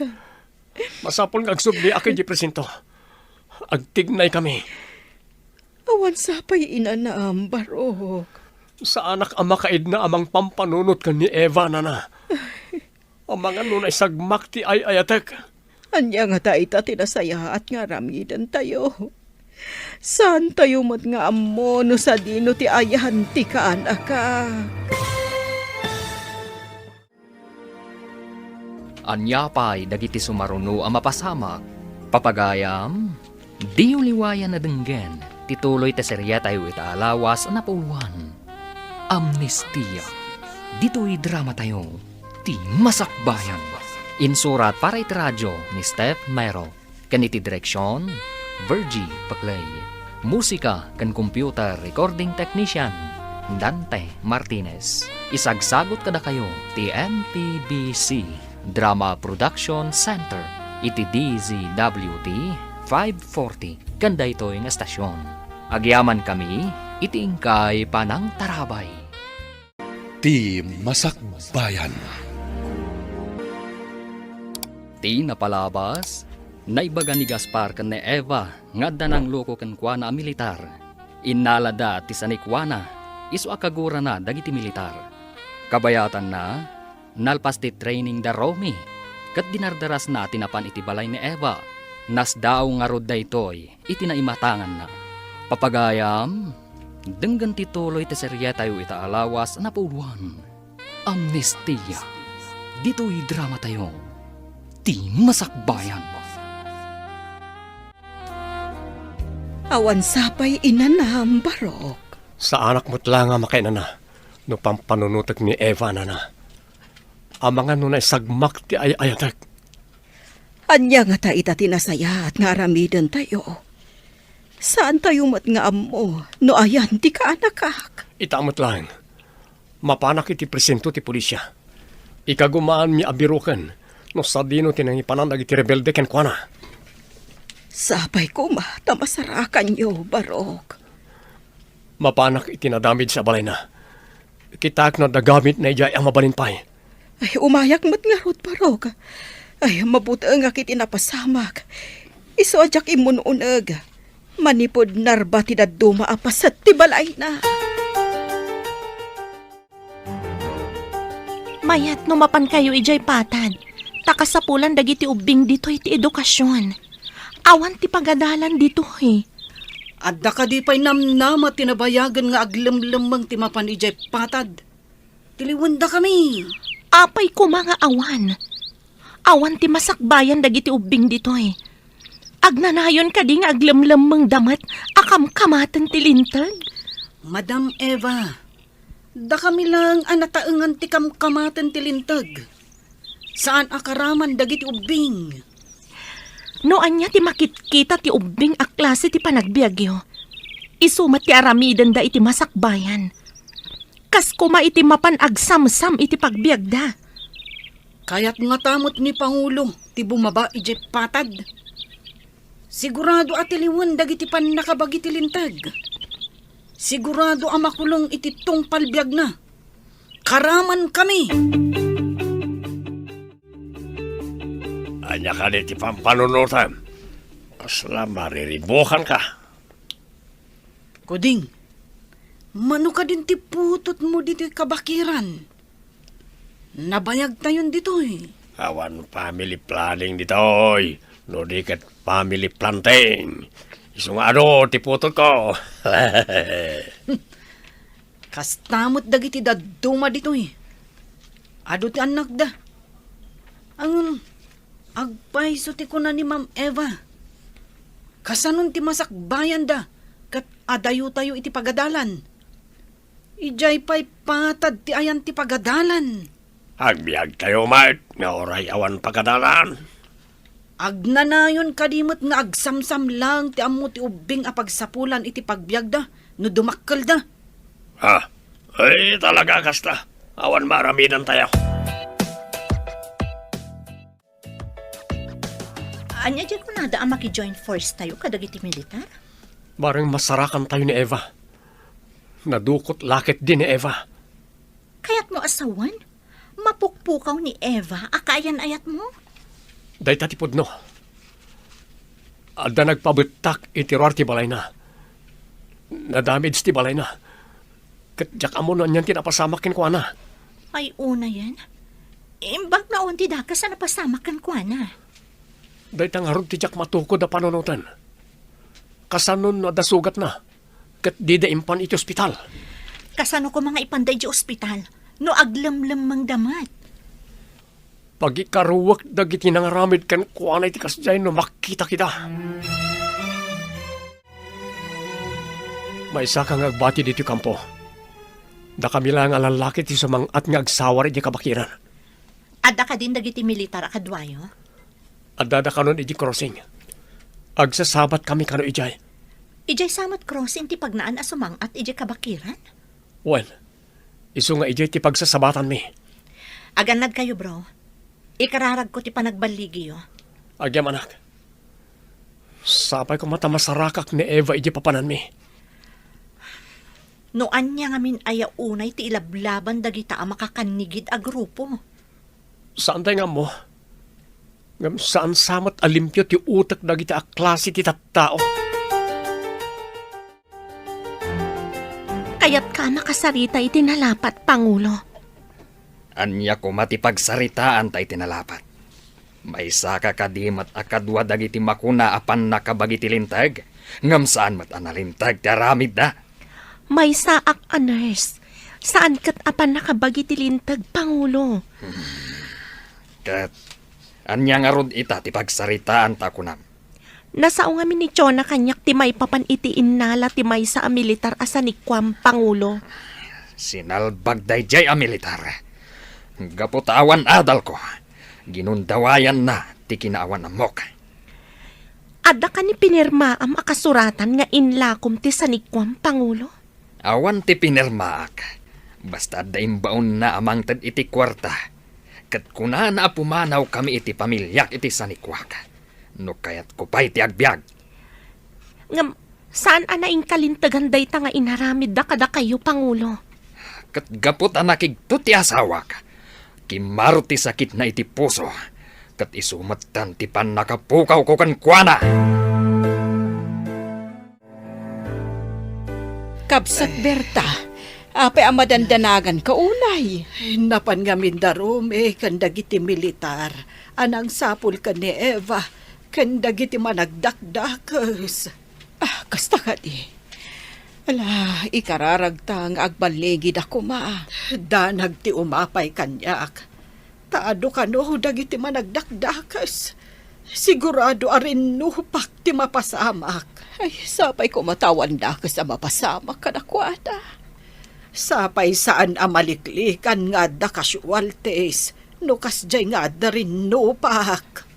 Masapul nga agsubliak idiay presinto. Agtignaykami. Awan sapay inanam, barok. Saanak a makaidna a mangpampanunot ken ni Eva, nana. Amangan no naisagmak ti ay-ayatek. Ania ngata ita ti nasayaat nga aramidentayo? Saantayo met nga ammo no sadino ti ayan ti kaanakak. Ania pay dagiti sumaruno a mapasamak? Papagayam, diyo liwayan a denggen ti tuloy ti seriatayo ita a lawas a napuuan, Amnestia. Ditoy dramatayo, ti Masakbayan. Insurat para iti radio ni Steph Mero. Ken iti direksion, Virgie Paclay. Musika ken computer recording technician, Dante Martinez. Isagsagut kadakayo ti M P B C Drama Production Center. iti D Z W T five forty ken daytoy nga estasion. Agyamankami iti inkay panangtarabay. Ti Masakbayan. Ti napalabas, naibaga ni Gaspar ken ni Eva nga adda nangloko kenkuana a militar. Innalada ti sanikuana, isu a kagurana dagiti militar. Kabayatanna, nalpas ti training da Romy, ket dinardarasna ti napan iti balay ni Eva. Nasdaaw ngarud daytoy iti naimatanganna. Papagayam, denggen ti tuloy ti serietayo ita a lawas a napuloan. Amnestia. Ditoy dramatayo, Ti Masakbayan. Awan sapay inanam, Barok. Saanak met la nga makainana no pampanunotek ni Eva, nana. Amangan no naisagmak ti ay-ayatek. Ania ngata ita ti nasayaat nga aramidentayo? Saantayo met nga ammo no ayan ti kaanakak. Ita met laeng, mapanak iti presinto ti polisia. Ikagumaanmi a biroken no sadino ti nangipanan dagiti rebelde kenkuana. Sapay koma ta masarakanyo, Barok. Mapanak iti nadamage a balayna. Kitaek no adda gamitna idiay a mabalin pay. Ay, umayak met ngarud, Barok. Ay, mabutengak iti napasamak. Isu a diak immun-uneg. Manipud narba ti dadduma a paset ti balayna. Mayat no mapankayo idiay patad, ta kasapulan dagiti ubbing ditoy ti edukasion. Awan ti pagadalan ditoy. Adda kadi pay namnama ti nabayagen nga aglemlemmeng ti mapan idiay patad? Tiliwendakami. Apay koma nga awan? Awan ti masakbayan dagiti ubbing ditoy. Agnanayon kadi nga aglemlemmengda met a kamkamaten ti linteg? Madam Eva, dakami laeng a nataengan ti kamkamaten ti linteg. Saan a karaman dagiti ubbing. No ania ti makitkita ti ubbing a klase ti panagbiagyo, isu met ti aramidenda iti masakbayan. Kas koma iti mapan agsamsam iti pagbiagda. Kayat ngata met ni Pangulo ti bumaba idiay patad. Sigurado a tiliwen dagiti pannakabagi ti linteg. Sigurado a makulong iti tungpal biagna. Karamankami! Ania kadi ti pampanunotem? Kasla mariribukanka. Kuding, mano kadin ti putotmo ditoy kabakiran? Nabayagtayon ditoy. Awan family planning ditoy, no di ket family planting. Isu nga adu ti putotko. Kasta met dagiti dadduma ditoy. Adu ti annakda. Ngem, agpayso ti kuna ni Ma'am Eva. Kasanon ti masakbayanda ket adayotayo iti pagadalan? Idiay pay patad ti ayan ti pagadalan. Agbiagtayo met nga uray awan pagadalan. Agnanayon kadi met nga agsamsam laeng ti ammo ti ubbing a pagsapulan iti pagbiagda no dumakkelda? Ah, ay, talaga kasta. Awan maaramidantayo. Ania diay kunada a maki-join force tayo kadagiti militar? Bareng masarakan tayo ni Eva. Nadukot la ketdi ni Eva. Kayatmo a sawen? Mapukpukaw ni Eva a kaayan-ayatmo? Dayta ti pudno. Adda nagpabettak iti ruar ti balayna. Nadamage ti balayna. Ket diak ammo no anian ti napasamak kenkuana. Ay, unayen. Imbag no awan ti dakes a napasamak kenkuana. Dayta ngarud ti diak matukod a panunoten. Kasano no adda sugatna? Ket dida impan iti ospital. Kasano koma nga ipanda iti ospital no aglemlemmengda met? Pagikaruek dagiti nangaramid kenkuana iti kasdiay no makitak ida. Maysaka nga agbati ditoy kampo. Dakami laeng a lallaki ti sumang-at nga agsawar idiay kabakiran. Adda kadin dagiti militar a kaduayo? Addada kanon idiay crossing. Agsasabat kami kano idiay. Idiay sa met crossing ti pagnaan a sumang-at idiay kabakiran? Wen, isu nga idiay ti pagsasabatanmi. Agannad kayo, bro. Ikararagko ti panagballigiyo. Agyamanak, sapay koma ta masarakak ni Eva idiay papananmi. No ania ngamin aya unay ti ilablaban dagita a makakannigid a grupo? Saantay nga ammo. Ngem saan sa met a limpio ti utek dagita a klase ti tattao. Kayatka a makasarita iti nalapat, Pangulo? Ania koma ti pagsaritaanta iti nalapat? Maysaka kadi met a kadua dagiti makuna a pannakabagi ti linteg, ngem saan met a nalinteg ti aramidda? Maysaak a nurse. Saan ket a pannakabagi ti linteg, Pangulo. Ket ania ngarud ita ti pagsaritaanta a kunam? Nasao ngamin ni Chona kaniak ti maipapan iti innala ti maysa a militar a sanikuam, Pangulo. Sinalbag daydiay a militar. Gapu ta awan adalko, ginundawayanna ti kinaawan-ammok. Adda kani pinirmaam a kasuratan nga inlakom ti sanikuam, Pangulo? Awan ti pinirmaak. Basta adda imbaonna a mangted iti kuarta. Ket kunana a pumanawkami iti pamiliak iti sanikuak. No kayatko pay ti agbiag. Ngem, saan a naingkalintegan dayta nga inaramidda kadakayo, Pangulo? Ket gapu ta nakigto ti asawak, kimmaro ti sakitna iti puso, ket isu metten ti pannakapukawko kenkuana. Kabsat Berta, apay a madandanaganka unay? Napan ngamin da Rome ken dagiti militar a nangsapul ken ni Eva ken dagiti managdakdakes. Ah, kasta kadi. Ala, ikararagta nga agballigida koma. Danag ti umapay kaniak. Ta adu kano dagiti managdakdakes. Sigurado a rinnupak ti mapasamak. Ay, sapay koma ta awan dakes a mapasamak kadakuada. Sapay saan a maliklikan nga adda casualties no kasdiay nga adda rinnupak.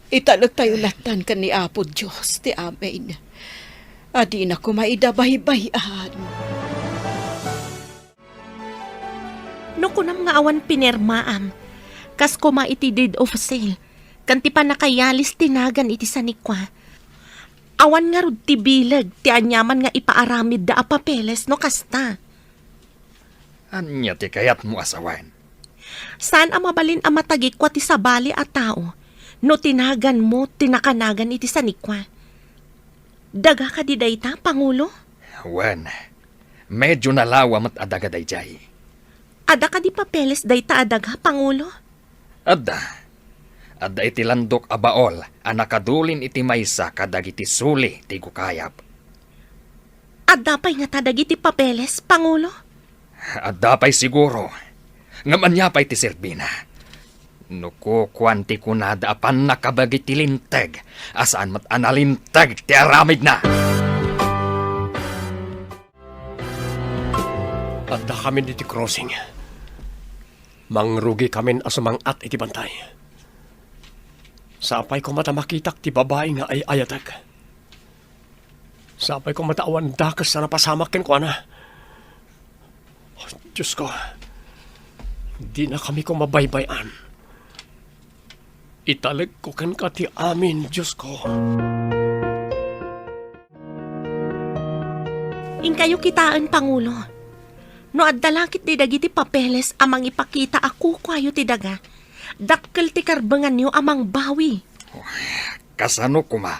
Italektayo lattan ken ni Apo Dios ti amin a dina koma ida baybay-an. No kunam nga awan pinirmaam, kas koma iti deed of sale, ken ti pannakayalis ti nagan iti sanikua, awan ngarud ti bileg ti aniaman nga ipaaramidda a papeles no kasta. Ania ti kayatmo a sawen? Saan a mabalin a matagikua ti sabali a tao no ti naganmo ti nakanagan iti sanikua. Daga kadi dayta, Pangulo? Wen, medio nalawa met a daga daydiay. Adda kadi papeles dayta a daga, Pangulo? Adda. Adda iti landok a baol a nakadulin iti maysa kadagiti suli ti gukayab. Adda pay ngata dagiti papeles, Pangulo? Adda pay siguro. Ngem ania pay ti serbina? No kukuan ti kunada a pannakabagi ti linteg a saan met a nalinteg ti aramidna. Addakamin iti crossing. Mangrugikamin a sumang-at iti bantay. Sapay koma ta makitak ti babai nga ay-ayatek. Sapay koma ta awan dakes a napasamak kenkuana. Oh, Diosko, dinakami koma baybay-an. Italekko kenka ti amin, Diosko. Inkayo kitaen, Pangulo. No adda la ketdi dagiti papeles a mangipakita a kukuayo ti daga, dakkel ti karbenganyo a mangbawi. Kasano koma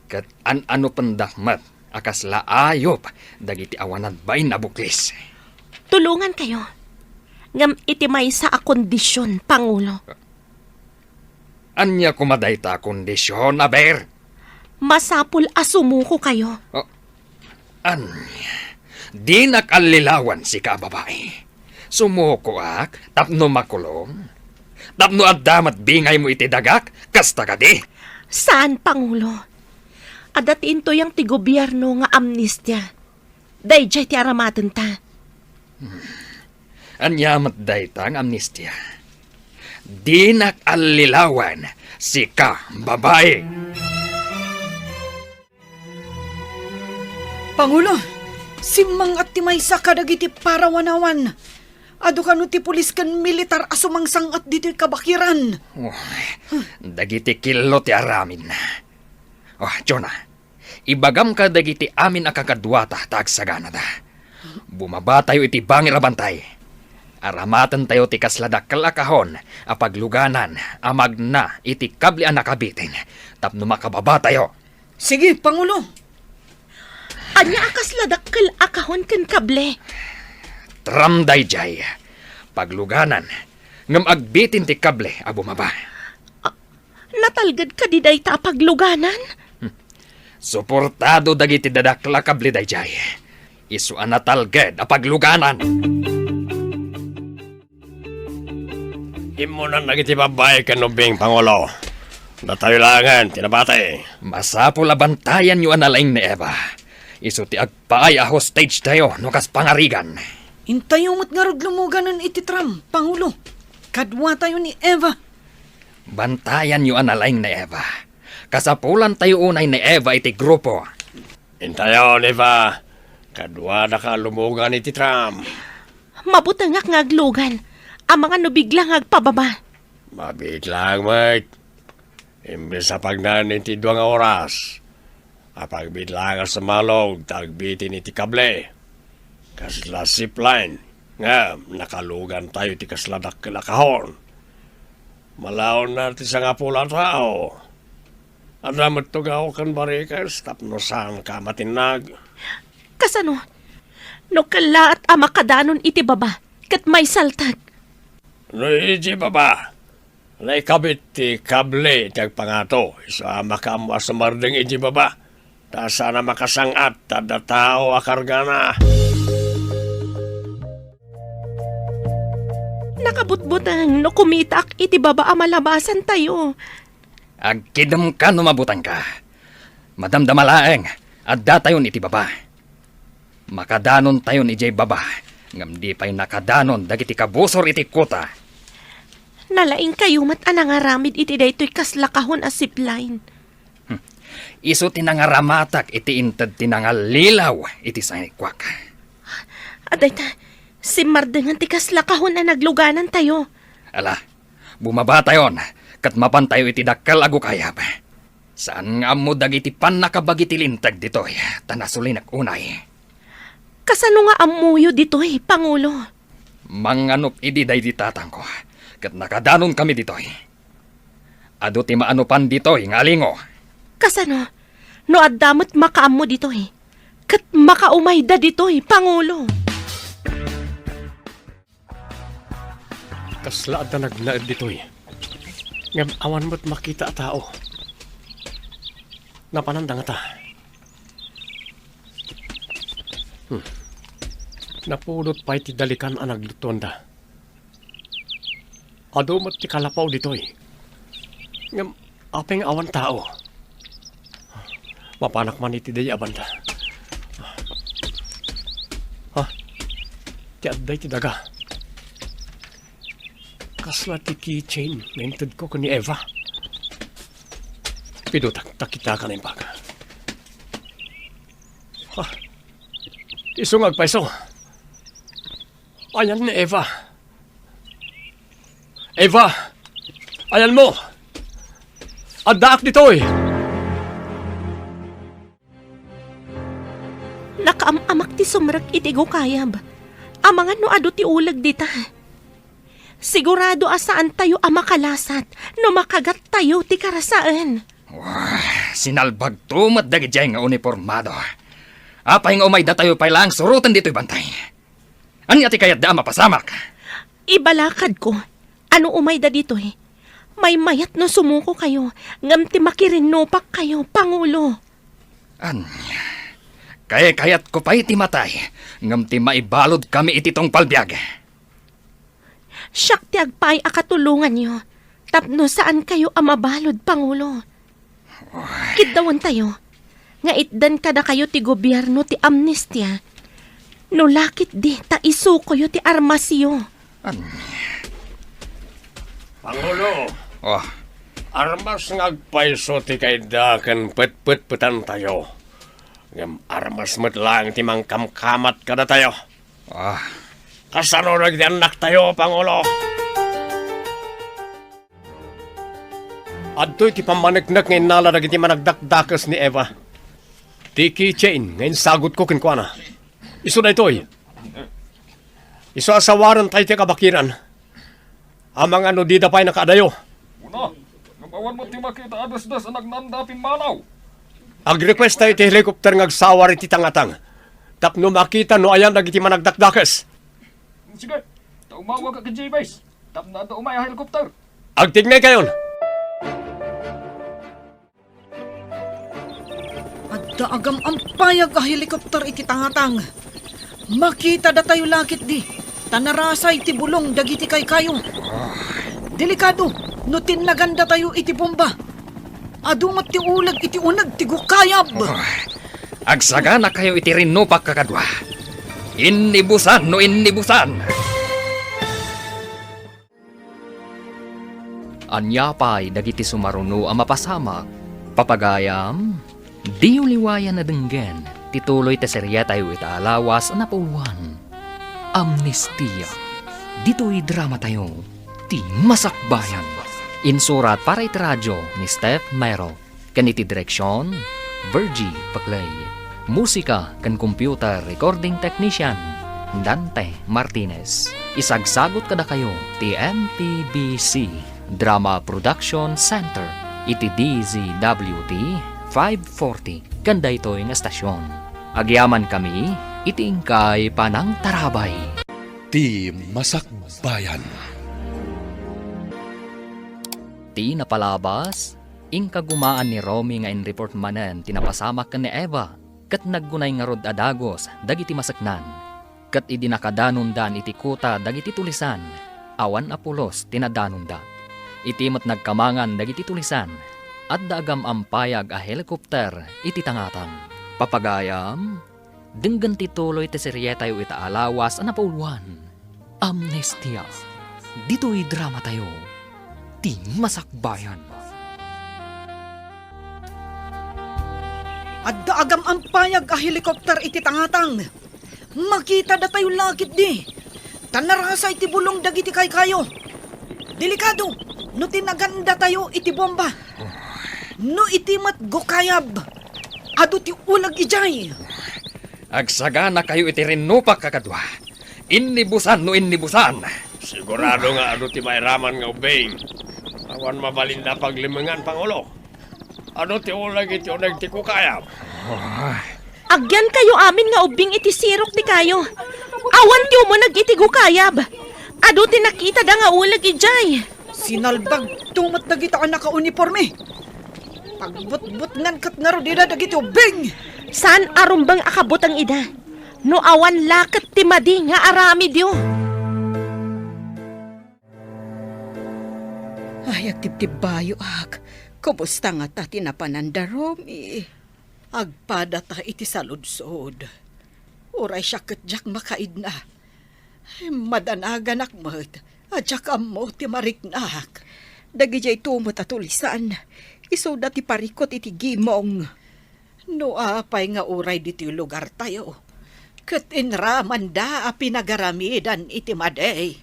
ket an-anupenda met a kasla ayup dagiti awan nagbain a buklis? Tulongankayo. Ngem iti maysa a kondision, Pangulo. Ania koma dayta a kondision, aber? Masapul a sumukokayo. Oh, ania? Dinak allilawan, sika a babai. Sumukoak tapno makulong? Tapno adda met bingaymo iti dagak, kasta kadi? Saan, Pangulo. Adda ti intuyang ti gobierno nga amnestia. Daydiay ti aramatenta. Ania met dayta nga amnestia? Dinak allilawan, sika, babai! Pangulo, simmang-at ti maysa kadagiti parawanawan. Adu kano ti pulis ken militar a sumangsang-at ditoy kabakiran? Oh, dagiti killo ti aramidna. Oh, Jonah, ibagam kadagiti amin a kakaduata ta agsaganada. Bumabatayo iti bangir a bantay. Aramatentayo ti kasla dakkel a kahon a pagluganan a magna iti kable a nakabitin tapno makababatayo. Sige, Pangulo. Ania a kasla dakkel a kahon ken kable? Tram daydiay. Pagluganan, ngem agbitin ti kable a bumaba. Ah, natalged kadi dayta a pagluganan? Hmm. Suportado dagiti dadakkel a kable daydiay. Isu a natalged a pagluganan. Immunan dagiti babbai ken ubbing, Pangulo. Datayo laengen ti nabati. Masapul a bantayanyo a nalaing ni Eva. Isu ti agpaay a hostage tayo no kas pangarigan. Intayo met ngarud lumuganen iti tram, Pangulo. Kaduatayo ni Eva. Bantayanyo a nalaing ni Eva. Kasapulantayo unay ni Eva iti grupo. Intayon, Eva. Kaduadaka a lumugan iti tram. Mabutengak nga aglugan. Amangan no bigla nga agpababa. Mabiit laeng met. Imbes a pagnaen iti dua nga oras, apagbiit laeng a sumalog ta agbitin iti kable. Kasla zipline nga nakalugantayo iti kasla dakkel a kahon. Malaonna ti sangapulo a tao. Adda met tugaw ken barikes tapno saanka a matinnag. Kasano? No kellaat a makadanon iti baba ket maisaltek. No idiay baba, naikabit ti kable ti agpangato, isu a makaammo a sumardeng idiay baba, ta saan a makasang-at ta adda tao a kargana. Nakabutbuteng no kumitaak iti baba a malabasantayo. Agkidemka no mabutengka. Madamdama laeng, addatayon iti baba. Makadanontayon idiay baba, ngem di pay nakadanon dagiti kabusor iti kuta. Nalaingkayo met a nangaramid iti daytoy kasla kahon a zipline. Hmm. Isu ti nangaramatak iti inted ti nangallilaw iti sanikuak. Adayta, simmardengan ti kasla kahon a nagluganantayo. Ala, bumabatayon, ket mapantayo iti dakkel a gukayab. Saan nga ammo dagiti pannakabagi ti linteg ditoy, ta nasulinak unay. Kasano nga ammoyo ditoy, Pangulo? Manganop idi daydi tatangko, ket nakadanonkami ditoy. Adu ti maanopan ditoy nga alingo. Kasano? No adda met makaammo ditoy, ket makaumayda ditoy, Pangulo. Kasla adda nagnaed ditoy. Ngem awan met makita a tao. Napananda ngata? Hmm. Napudot pay ti dalikan a nagluttuanda. Adu met ti kalapaw ditoy. Ngem apay nga awan tao? Mapanak man iti daydi a banda. Ha? Ti adda iti daga. Kasla ti keychain nga intedko ken ni Eva. Pidutak ta kitaak a naimbag. Ha? Isu nga agpayso. Ayan ni Eva. Eva! Ayanmo! Addaak ditoy! Nakaam-amak ti sumrek iti gukayab. Amangan no adu ti uleg dita. Sigurado a saantayo a makalasat no makagattayo ti karasaen. Wah, sinalbagto met dagidiay nga unipormado. Apay nga umaydatayo pay laeng suroten ditoy bantay? Ania ti kayatda a mapasamak? Ibalakadko, a no umayda ditoy, maymayat no sumukokayo, ngem ti makirinnupakkayo, Pangulo. Ania? Kaykayatko pay ti matay, ngem ti maibaludkami iti tungpal biag. Siak ti agpaay a katulonganyo tapno saankayo a mabalud, Pangulo. Kiddawentayo nga itdan kadakayo ti gobierno ti amnestia. No la ketdi ta isukoyo ti armasyo. An- Pangulo, Oh, armas nga agpayso ti kayda ken petpetpetantayo. Ngem armas met laeng ti mangkamkamat kadatayo. Ah, Kasano dagiti annaktayo, Pangulo? Adtoy ti pammaneknek nga innala dagiti managdakdakes ni Eva. Ti keychain nga insagutko kenkuana. Isu daytoy. Isu a sawarentayo ti kabakiran. Amangan no dida pay nakaadayo. Una, ngem awan met ti makita a dasdas a nagnaanda a pimmanaw. Agrequest tayo iti helicopter nga agsawar iti tangatang tapno makita no ayan dagiti managdakdakes. Sige, ta umawag ka ken Jabez tapno adda umay a helicopter. Agtignay kayon. Adda agam-ampayag a helicopter iti tangatang. Makita datayo la ketdi, ta narasay ti bulong dagiti kaykayo. Delikado no tinnagan datayo iti bomba. Adu met ti uleg iti uneg ti gukayab. Agsaganakayo iti rinnupak, kakadua. Innibusan no innibusan. Ania pay dagiti sumaruno a mapasamak? Papagayam, diyo liwayan a denggen ti tuloy ti serietayo ita a lawas a napauluan, Amnestia. Ditoy dramatayo, ti Masakbayan. Insurat para iti radio ni Steph Mero. Ken iti direksion, Virgie Paclay. Musika ken computer recording technician, Dante Martinez. Isagsagut kadakayo ti M P B C Drama Production Center iti D Z W T five forty ken daytoy nga estasion. Agyamankami iti inkay panangtarabay. Ti Masakbayan. Ti napalabas, Inkagumaan ni Romy nga in-report manen ti napasamak ken ni Eva, ket naggunay ngarud a dagus dagiti maseknan. Ket idi nakadanondan iti kuta dagiti tulisan, awan a pulos ti nadanonda. Iti met nagkamangan dagiti tulisan, adda agam-ampayag a helicopter iti tangatang. Papagayam, denggen ti tuloy ti serietayo ita a lawas a napauluan, Amnestia. Ditoy dramatayo, ti Masakbayan. Adda agam-ampayag a helikopter iti tangatang. Makita datayo la ketdi. Ta narasay ti bulong dagiti kaykayo. Delikado no tinnagan datayo iti bomba. No iti met gukayab, adu ti uleg idiay. Agsaganakayo iti rinnupak, kakadua. Innibusan no innibusan. Sigurado nga adu ti mairaman nga ubbing. Awan mabalinda a paglimengan, Pangulo. Adu ti uleg iti uneg ti kukayab. Agyankayo amin nga ubbing iti sirok ti kayo. Awan ti umuneg iti gukayab. Adu ti nakitada nga uleg idiay. Sinalbagto met dagita a nakauniporme. Pagbutbutngan ket ngarud ida dagiti ubbing. Saan a rumbeng a kabuteng ida. No awan la ket ti madi nga aramidyo. Ay, agtibtibbayoak. Kumusta ngata ti napananda, Romy? Agpadata iti saludsod. Uray siak ket diak makaidna. Ay, madanaganak met a diak ammo ti mariknak. Dagidiay met a tulisan, isuda ti parikut iti gimong. No apay nga uray ditoy lugartayo, ket inramanda a pinagaramidan iti madi.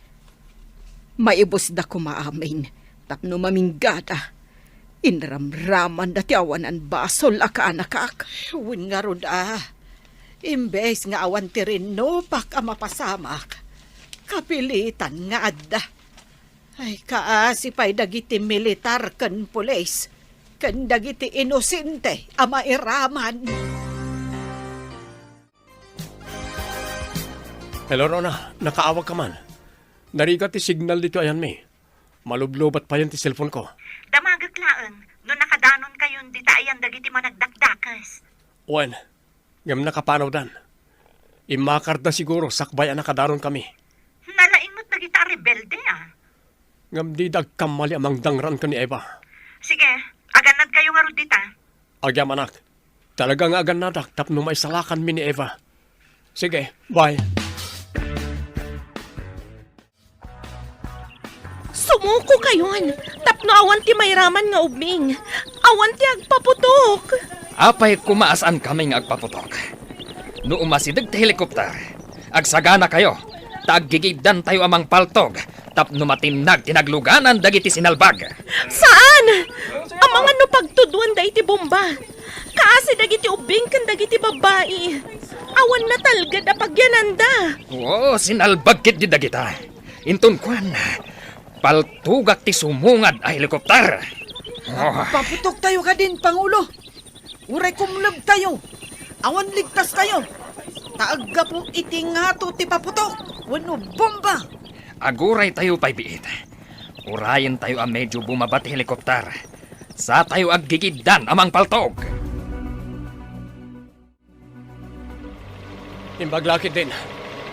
Maibusda koma amin tapno maminggada. Inramramanda ti awanan basol a kaanakak. Wen ngarud a, imbes nga awan ti rinnupak a mapasamak, kapilitan nga adda. Ay, kaasi pay dagiti militar ken pulis, ken dagiti inosente a mairaman. Hello, Rona. Nakaawag ka man? Narigat ti signal ditoy ayanmi. Malublobat payen ti cellphone-ko. Damagek laeng no nakadanonkayon dita ayan dagiti managdakdakes. Wen, ngem nakapanawdan. Immakarda siguro sakbay a nakadanonkami. Nalaing met dagita a rebelde, a. Ngem dida agkammali a mangdangraan ken ni Eva. Sige, agannadkayo ngarud dita. Agyamanak. Talaga nga agannadak tapno maisalakanmi ni Eva. Sige, bye. Sumukokayon tapno awan ti mairaman nga ubbing. Awan ti agpaputok. Apay koma a saankami nga agpaputok? No umasideg ti helikopter, agsaganakayo. ta aggigiddantayo a mangpaltog tapno matinnag ti nagluganan dagiti sinalbag. Saan! Amangan no pagtudwanda iti bomba. Kaasi dagiti ubbing ken dagiti babbai. Awan natalged a pagyananda. Oo, sinalbag ketdi dagita. Inton kuan, paltugak ti sumungad a helikopter. Oh. Paputoktayo kadin, Pangulo. Uray kumlebtayo, awan ligtastayo. Ta aggapu iti ngato ti paputok wenno bomba. Aguraytayo pay biit. Urayentayo a medyo bumaba ti helikopter. Satayo aggigiddan a mangpaltog. Imbag la ketdin,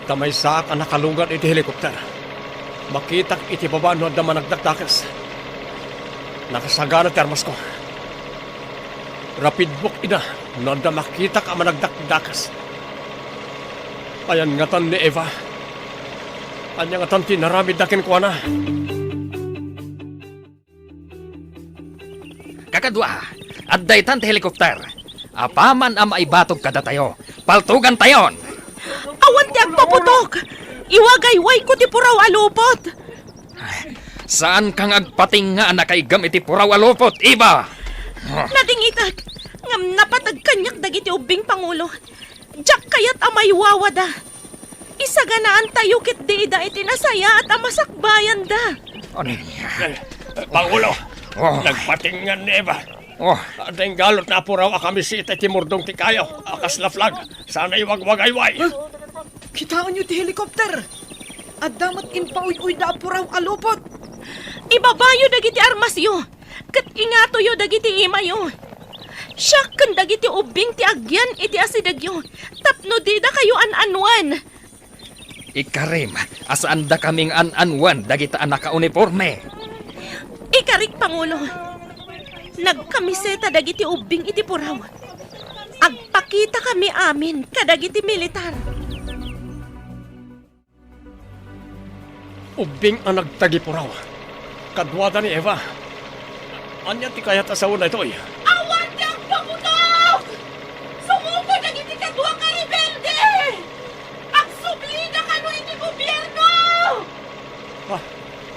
ta maysaak a nakalungar iti helikopter. Makitak iti baba no adda managdakdakes. Nakasagana ti armasko. Rapidbok ida no adda makitak a managdakdakes. Ayan ngatan ni Eva? Ania ngatan ti inaramidda kenkuana? Kakadua, adda itan ti helikopter. Apaman a maibatog kadatayo, paltugantayon! Awan ti agpaputok! Iwagaywayko ti puraw a lupot! Saanka nga agpatingnga a nakaiggam iti puraw a lupot, Eva! Nadingitak, ngem napateg kaniak dagiti ubbing, Pangulo. Diak kayat a maiwawada. Isaganaantayo ketdi ida iti nasayaat a masakbayanda. Ano niya? Eh, Pangulo, Oh. nagpatingngan ni Eva. Oh. Adda inggalutna a puraw a kamiseta iti murdong ti kayo a kasla flag. Sana iwagwagayway. Huh? Kitaenyo ti helikopter. Adda met impauyuyda a puraw a lupot. Ibabayo dagiti armasyo. Ket ingatoyo dagiti imayo. Siak ken dagiti ubbing ti agyan iti asidegyo tapno didakayo an-annuan. Ikarim a saandakami nga an-annuan dagita a nakauniporme. Ikarik, Pangulo. Nagkamiseta dagiti ubbing iti puraw. Agpakitakami amin kadagiti militar. Ubbing a nagtagipuraw. Kaduada ni Eva. Ania ti kayat a sao daytoy? Awan ti agpaputok! Sumuko dagiti kadua ka rebelde! Agsublida kano iti gobierno! Ah,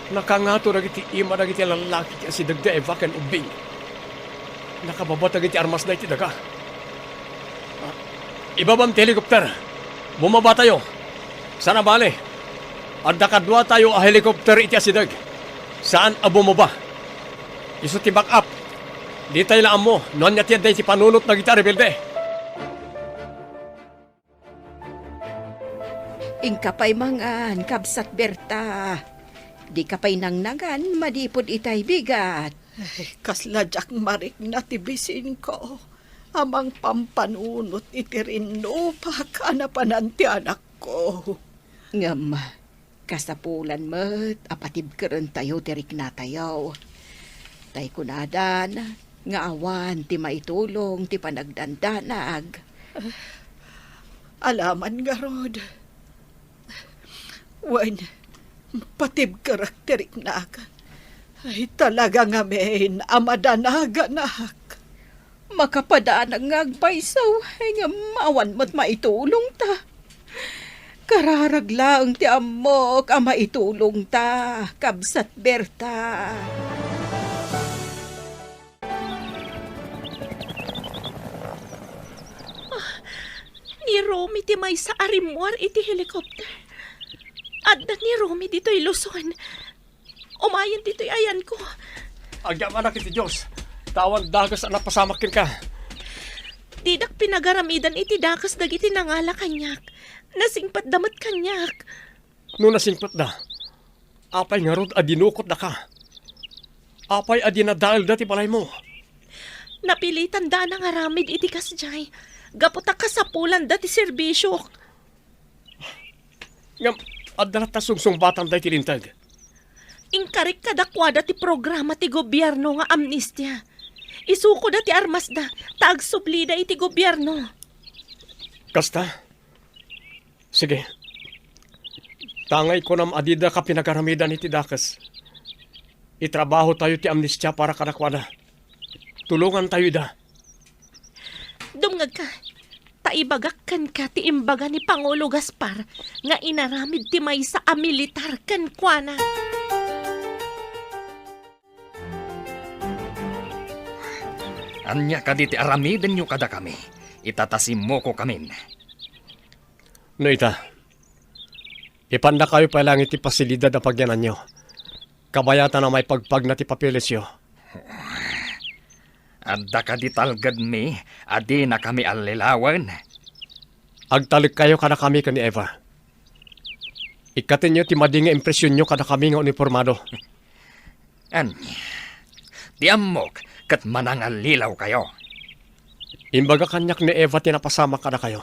nakangato dagiti ima dagiti lallaki ti asideg da Eva ken ubbing. Nakababa dagiti armasda iti daga. Ah, ibabam ti helikopter. Bumabatayo. Sana bale, adda kaduatayo a helikopter iti asideg. Saan a bumaba. Isu ti back up. Ditay la ammo no ania ti adda iti panunot dagiti a rebelde. Inka pay mangan, kabsat Berta. Dika pay nangnangan manipud itay bigat. Ay, kasla diak marikna ti bisinko a mangpampanunot iti rinnupak a napanan ti anakko. Ngem, kasapulan met a patibkerentayo ti riknatayo. Tay kunadan nga awan ti maitulong ti panagdandanag. Alaman ngarud. Wen, patibkerek ti riknak. Ay, talaga ngamin a madanaganak. Makapadanag nga agpayso, ngem awan met maitulongta. Kararag laeng ti ammok a maitulongta, kabsat Berta. Ah, ni Romy ti maysa a rimmuar iti helicopter. Adda ni Romy ditoy Luzon. Umayen ditoy ayanko. Agyamanak iti Dios, ta awan dakes a napasamak kenka. Didak pinagaramidan iti dakes dagiti nangala kaniak. Nasingpetda met kaniak. No nasingpetda, apay ngarud a dinukotdaka? Apay a dinadaelda ti balaymo? Napilitanda a nangaramid iti kasdiay, gapu ta kasapulanda ti serbisiok. Ngem, adda latta sungsungbatanda iti linteg. Inkarik kadakuada ti programa ti gobierno nga amnestia. Isukoda ti armasda, ta agsublida iti gobierno. Kasta? Sige. Tangay kunam a didaka pinagaramidan iti dakes. Itrabahotayo ti amnestia para kadakuada. Tulongantayo ida. Dumngegka, ta ibagak kenka ti imbaga ni Pangulo Gaspar nga inaramid ti maysa a militar kenkuana. Ania kadi ti aramidenyo kadakami? Ita ta simmukokamin. No ita, ipandakayo pay laeng iti pasilidad a pagyananyo. Kabayatan a maipagpagna ti papelesyo. Adda kadi talgedmi a dinakami allilawen? Agtalekkayo kadakami ken ni Eva. Ikkatenyo ti madi nga impresionyo kadakami nga unipormado. Ania? Ti ammok ket manangallilaw kayo. Imbaga kaniak ni Eva ti napasamak kadakayo.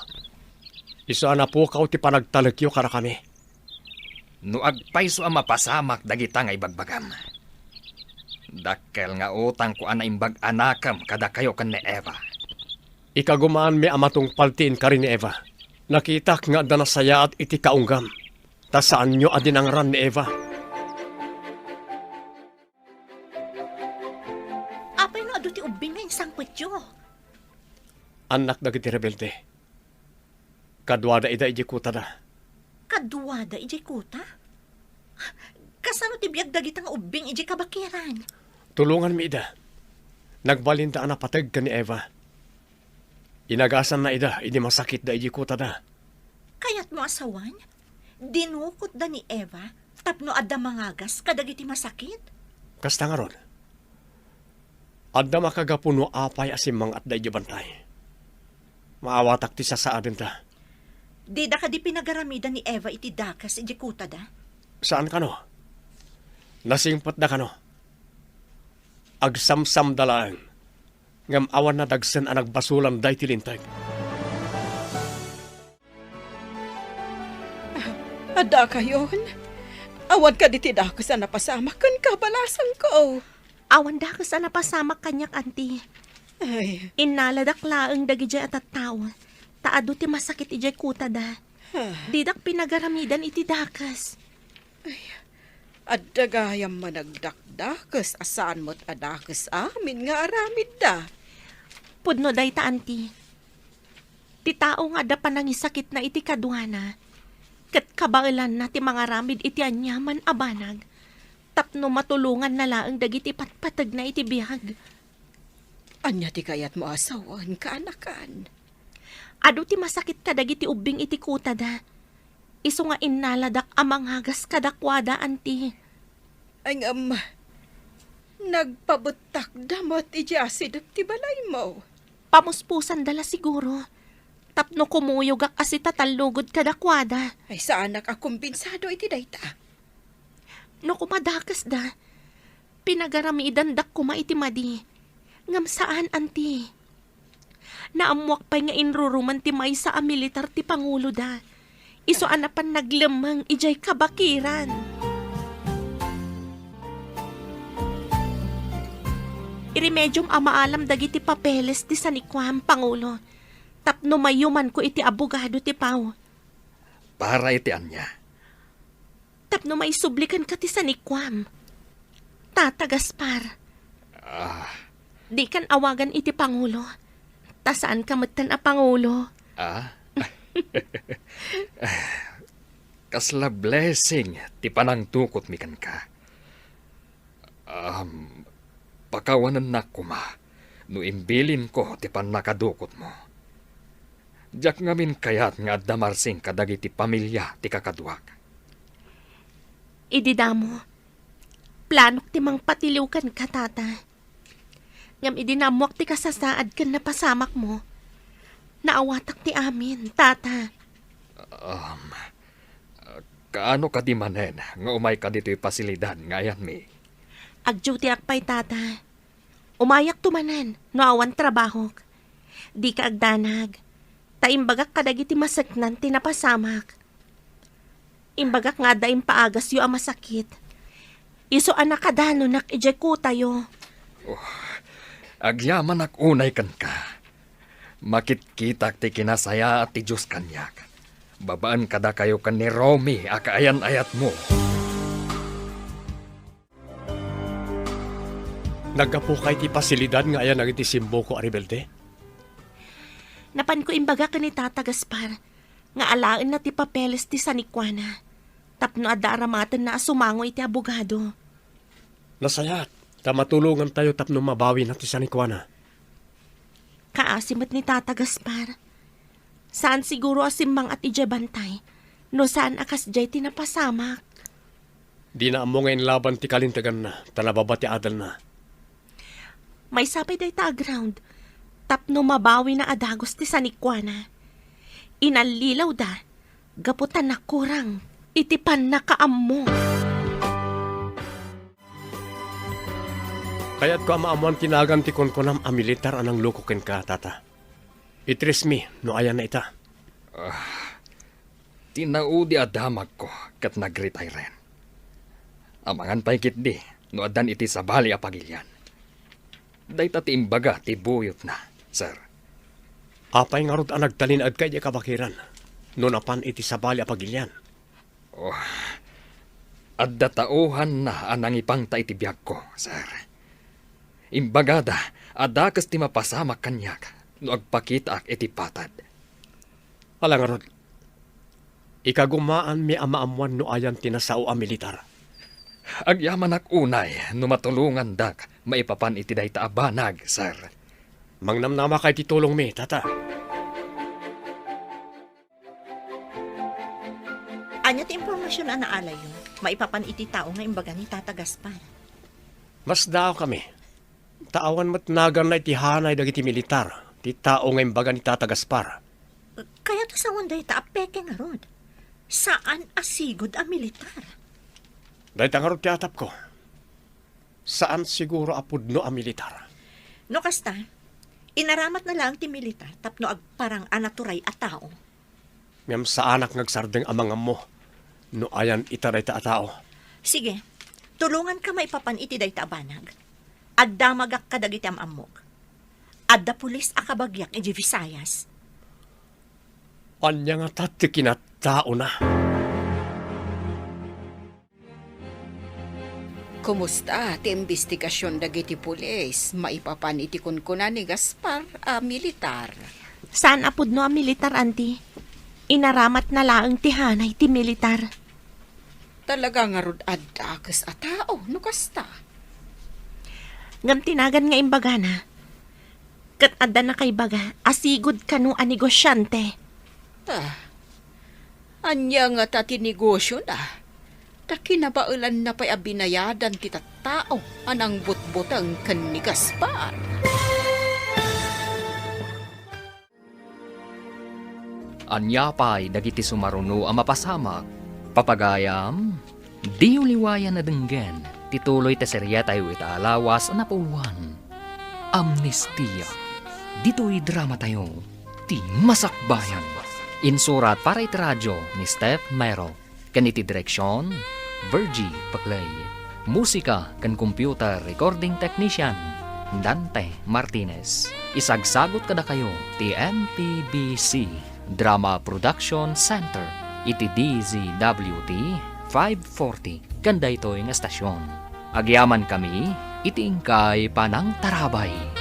Isu a napukaw ti panagtalekyo kadakami. No agpayso a mapasamak dagita nga ibagbagam, dakkel nga utangko a naimbag a nakem kadakayo ken ni Eva. Ikagumaanmi a matungpal ti inkari ni Eva. Nakitak nga adda nasayaat iti kaunggam, ta saanyo a dinangran ni Eva. Apay no adu ti ubbing nga insangpetyo? Annak dagiti rebelde. Kaduada ida idiay kutada. Kaduada idiay kuta? Kasano ti biag dagita nga ubbing idiay kabakiran? Tulonganmi ida. Nagbalinda a napateg ken ni Eva. Inagasanna ida idi masakitda idiay kutada. Kayatmo a sawen? Dinukotda ni Eva tapno adda mangagas kadagiti masakit? Kasta ngarud, adda makagapu no apay a simmangatda idiay bantay. Maawatak ti sasaadenta. Dida kadi pinagaramidan ni Eva iti dakes idiay kutada? Saan kano? Nasingpetda kano? Agsamsamda laeng. Ngem awan nadagsen a nagbasolanda iti linteg. Adda kayon? Awan kadi ti dakes a napasamak ken kabalasangko? Awan dakes a napasamak kaniak, anti. Ay. Innaladak laeng dagidiay a tattao, ta adu ti masakit idiay kutada. Ah. Didak pinagaramidan iti dakes. Ay, adda gayam managdakdakes a saan met a dakes amin nga aramidda. Pudno dayta, anti. Ti tao nga adda panangisakitna iti kaduana, ket kabaelanna ti mangaramid iti aniaman a banag, tapno matulonganna laeng dagiti patpategna iti biag. Ania ti kayatmo a sawen, kaanakan? Adu ti masakit kadagiti ubbing iti kutada. Isu nga innaladak a mangagas kadakuada, anti. Ay, ngem, nagpabettakda met idiay asideg ti balaymo. Pamuspusanda la siguro, tapno kumuyogak a sitatallugod kadakuada. Ay, saanak a kumbinsado iti dayta. No kumadakesda, pinagaramidandak koma iti madi. Ngem saan, anti. Naammoak pay nga inruruman ti maysa a militar ti panguloda. Isu a napan naglemmeng idiay kabakiran. Iremediom a maalam dagiti papeles ti sanikuam, Pangulo, tapno mayumanko iti abogado ti Pau. Para iti ania? Tapno maisubli kenka ti sanikuam, Tata Gaspar. Ah. Dikan awagan iti pangulo, ta saanka metten a pangulo. Ah? Kasla blessing ti panangdukotmi kenka. Um, pakawanennak koma no imbilinko ti pannakadukotmo. Diak ngamin kayat nga adda marsing kadagiti pamilia ti kakaduak. Idi damo, planok ti mangpatiliw kenka, Tata. Ngem idi naammoak ti kasasaad ken napasamakmo, naawatak ti amin, Tata. Um, kaano kadi manen nga umayka ditoy pasilidad nga ayanmi? Agdutiak pay, Tata. Umayakto manen no awan trabahok. Dika agdanag, ta imbagak kadagiti maseknan ti napasamak. Imbagak nga adda impaagasyo a masakit. Isu a nakadanonak idiay kutayo. Oh, agyamanak unay kenka. Makitkitak ti kinasayaat ti Dios kaniak, babaen kadakayo ken ni Romy a kaayan-ayatmo. Naggapuka iti pasilidad nga ayanag iti simmuko a rebelde? Napanko imbaga ken ni Tata Gaspar nga alaenna ti papeles ti sanikuana tapno adda aramatenna a sumango iti abogado. Nasayaat, ta matulongantayo tapno mabawina ti sanikuana. Kaasi met ni Tata Gaspar. Saan siguro a simmang-at idiay bantay no saan a kasdiay ti napasamak. Dina ammo nga inlaban ti kalinteganna, ta nababa ti adalna. Maysa pay dayta a ground, tapno mabawina a dagus ti sanikuana. Inallilawda gapu ta nakurang iti pannakaammo. Kayatko a maammoan ti nagan ti kunkunam a militar a nangloko kenka, Tata. Itresmi no ayanna ita. Ah, ti naudi a damagko ket nagretire. Amangan pay ketdi no addan iti sabali a pagilian. Dayta ti imbaga ti buyotna, sir. Apay ngarud a nagtalinaedka idiay kabakiran no napan iti sabali a pagilian? Oh, adda tauhanna a nangipangta iti biagko, sir. Imbagada a dakes ti mapasamak kaniak no agpakitaak iti patad. Ala ngarud, ikagumaanmi a maammoan no ayan ti nasao a militar. Agyamanak unay no matulongandak maipapan iti dayta a banag, sir. Mangnamnamaka iti tulongmi, Tata. Ania ti impormasion a naalayyo maipapan iti tao nga imbaga ni Tata Gaspar? Masdaawkami. Ta awan met naganna iti hanay dagiti militar ti tao nga imbaga ni Tata Gaspar. Kayat a sawen dayta a peke ngarud. Saan a sigud a militar. Dayta ngarud ti atapko. Saan siguro a pudno a militar. No kasta, inaramatna laeng ti militar tapno agparang a naturay a tao. Ngem saanak nga agsardeng a mangammo no ayan ita dayta a tao. Sige, tulonganka maipapan iti dayta a banag. Agdamagak kadagiti am-ammok. Adda pulis a kabagiak idiay Visayas. Ania ngata ti kinattaona? Kumusta ti imbestigasion dagiti pulis maipapan iti kunkuna ni Gaspar a militar? Saan a pudno a militar, Auntie. Inaramatna laeng ti hanay ti militar. Talaga ngarud a dakes a tao no kasta. Ngem ti nagan nga imbagana, ket adda nakaibaga a sigud kano a negosiante. Ta, ania ngata ti negosiona? Ta kinabaelanna pay a binayadan ti tattao a nangbutbuteng ken ni Gaspar. Ania pay dagiti sumaruno a mapasamak? Papagayam, diyo liwayan a denggen ti tuloy ti serietayo ita a lawas a napuloan. Amnestia. Ditoy dramatayo, ti Masakbayan. Insurat para iti radio ni Steph Mero. Ken iti direksion, Virgie Paclay. Musika ken computer recording technician, Dante Martinez. Isagsagut kadakayo ti M P B C Drama Production Center iti D Z W T five forty ken daytoy nga estasion. Agyamankami iti inkay panangtarabay.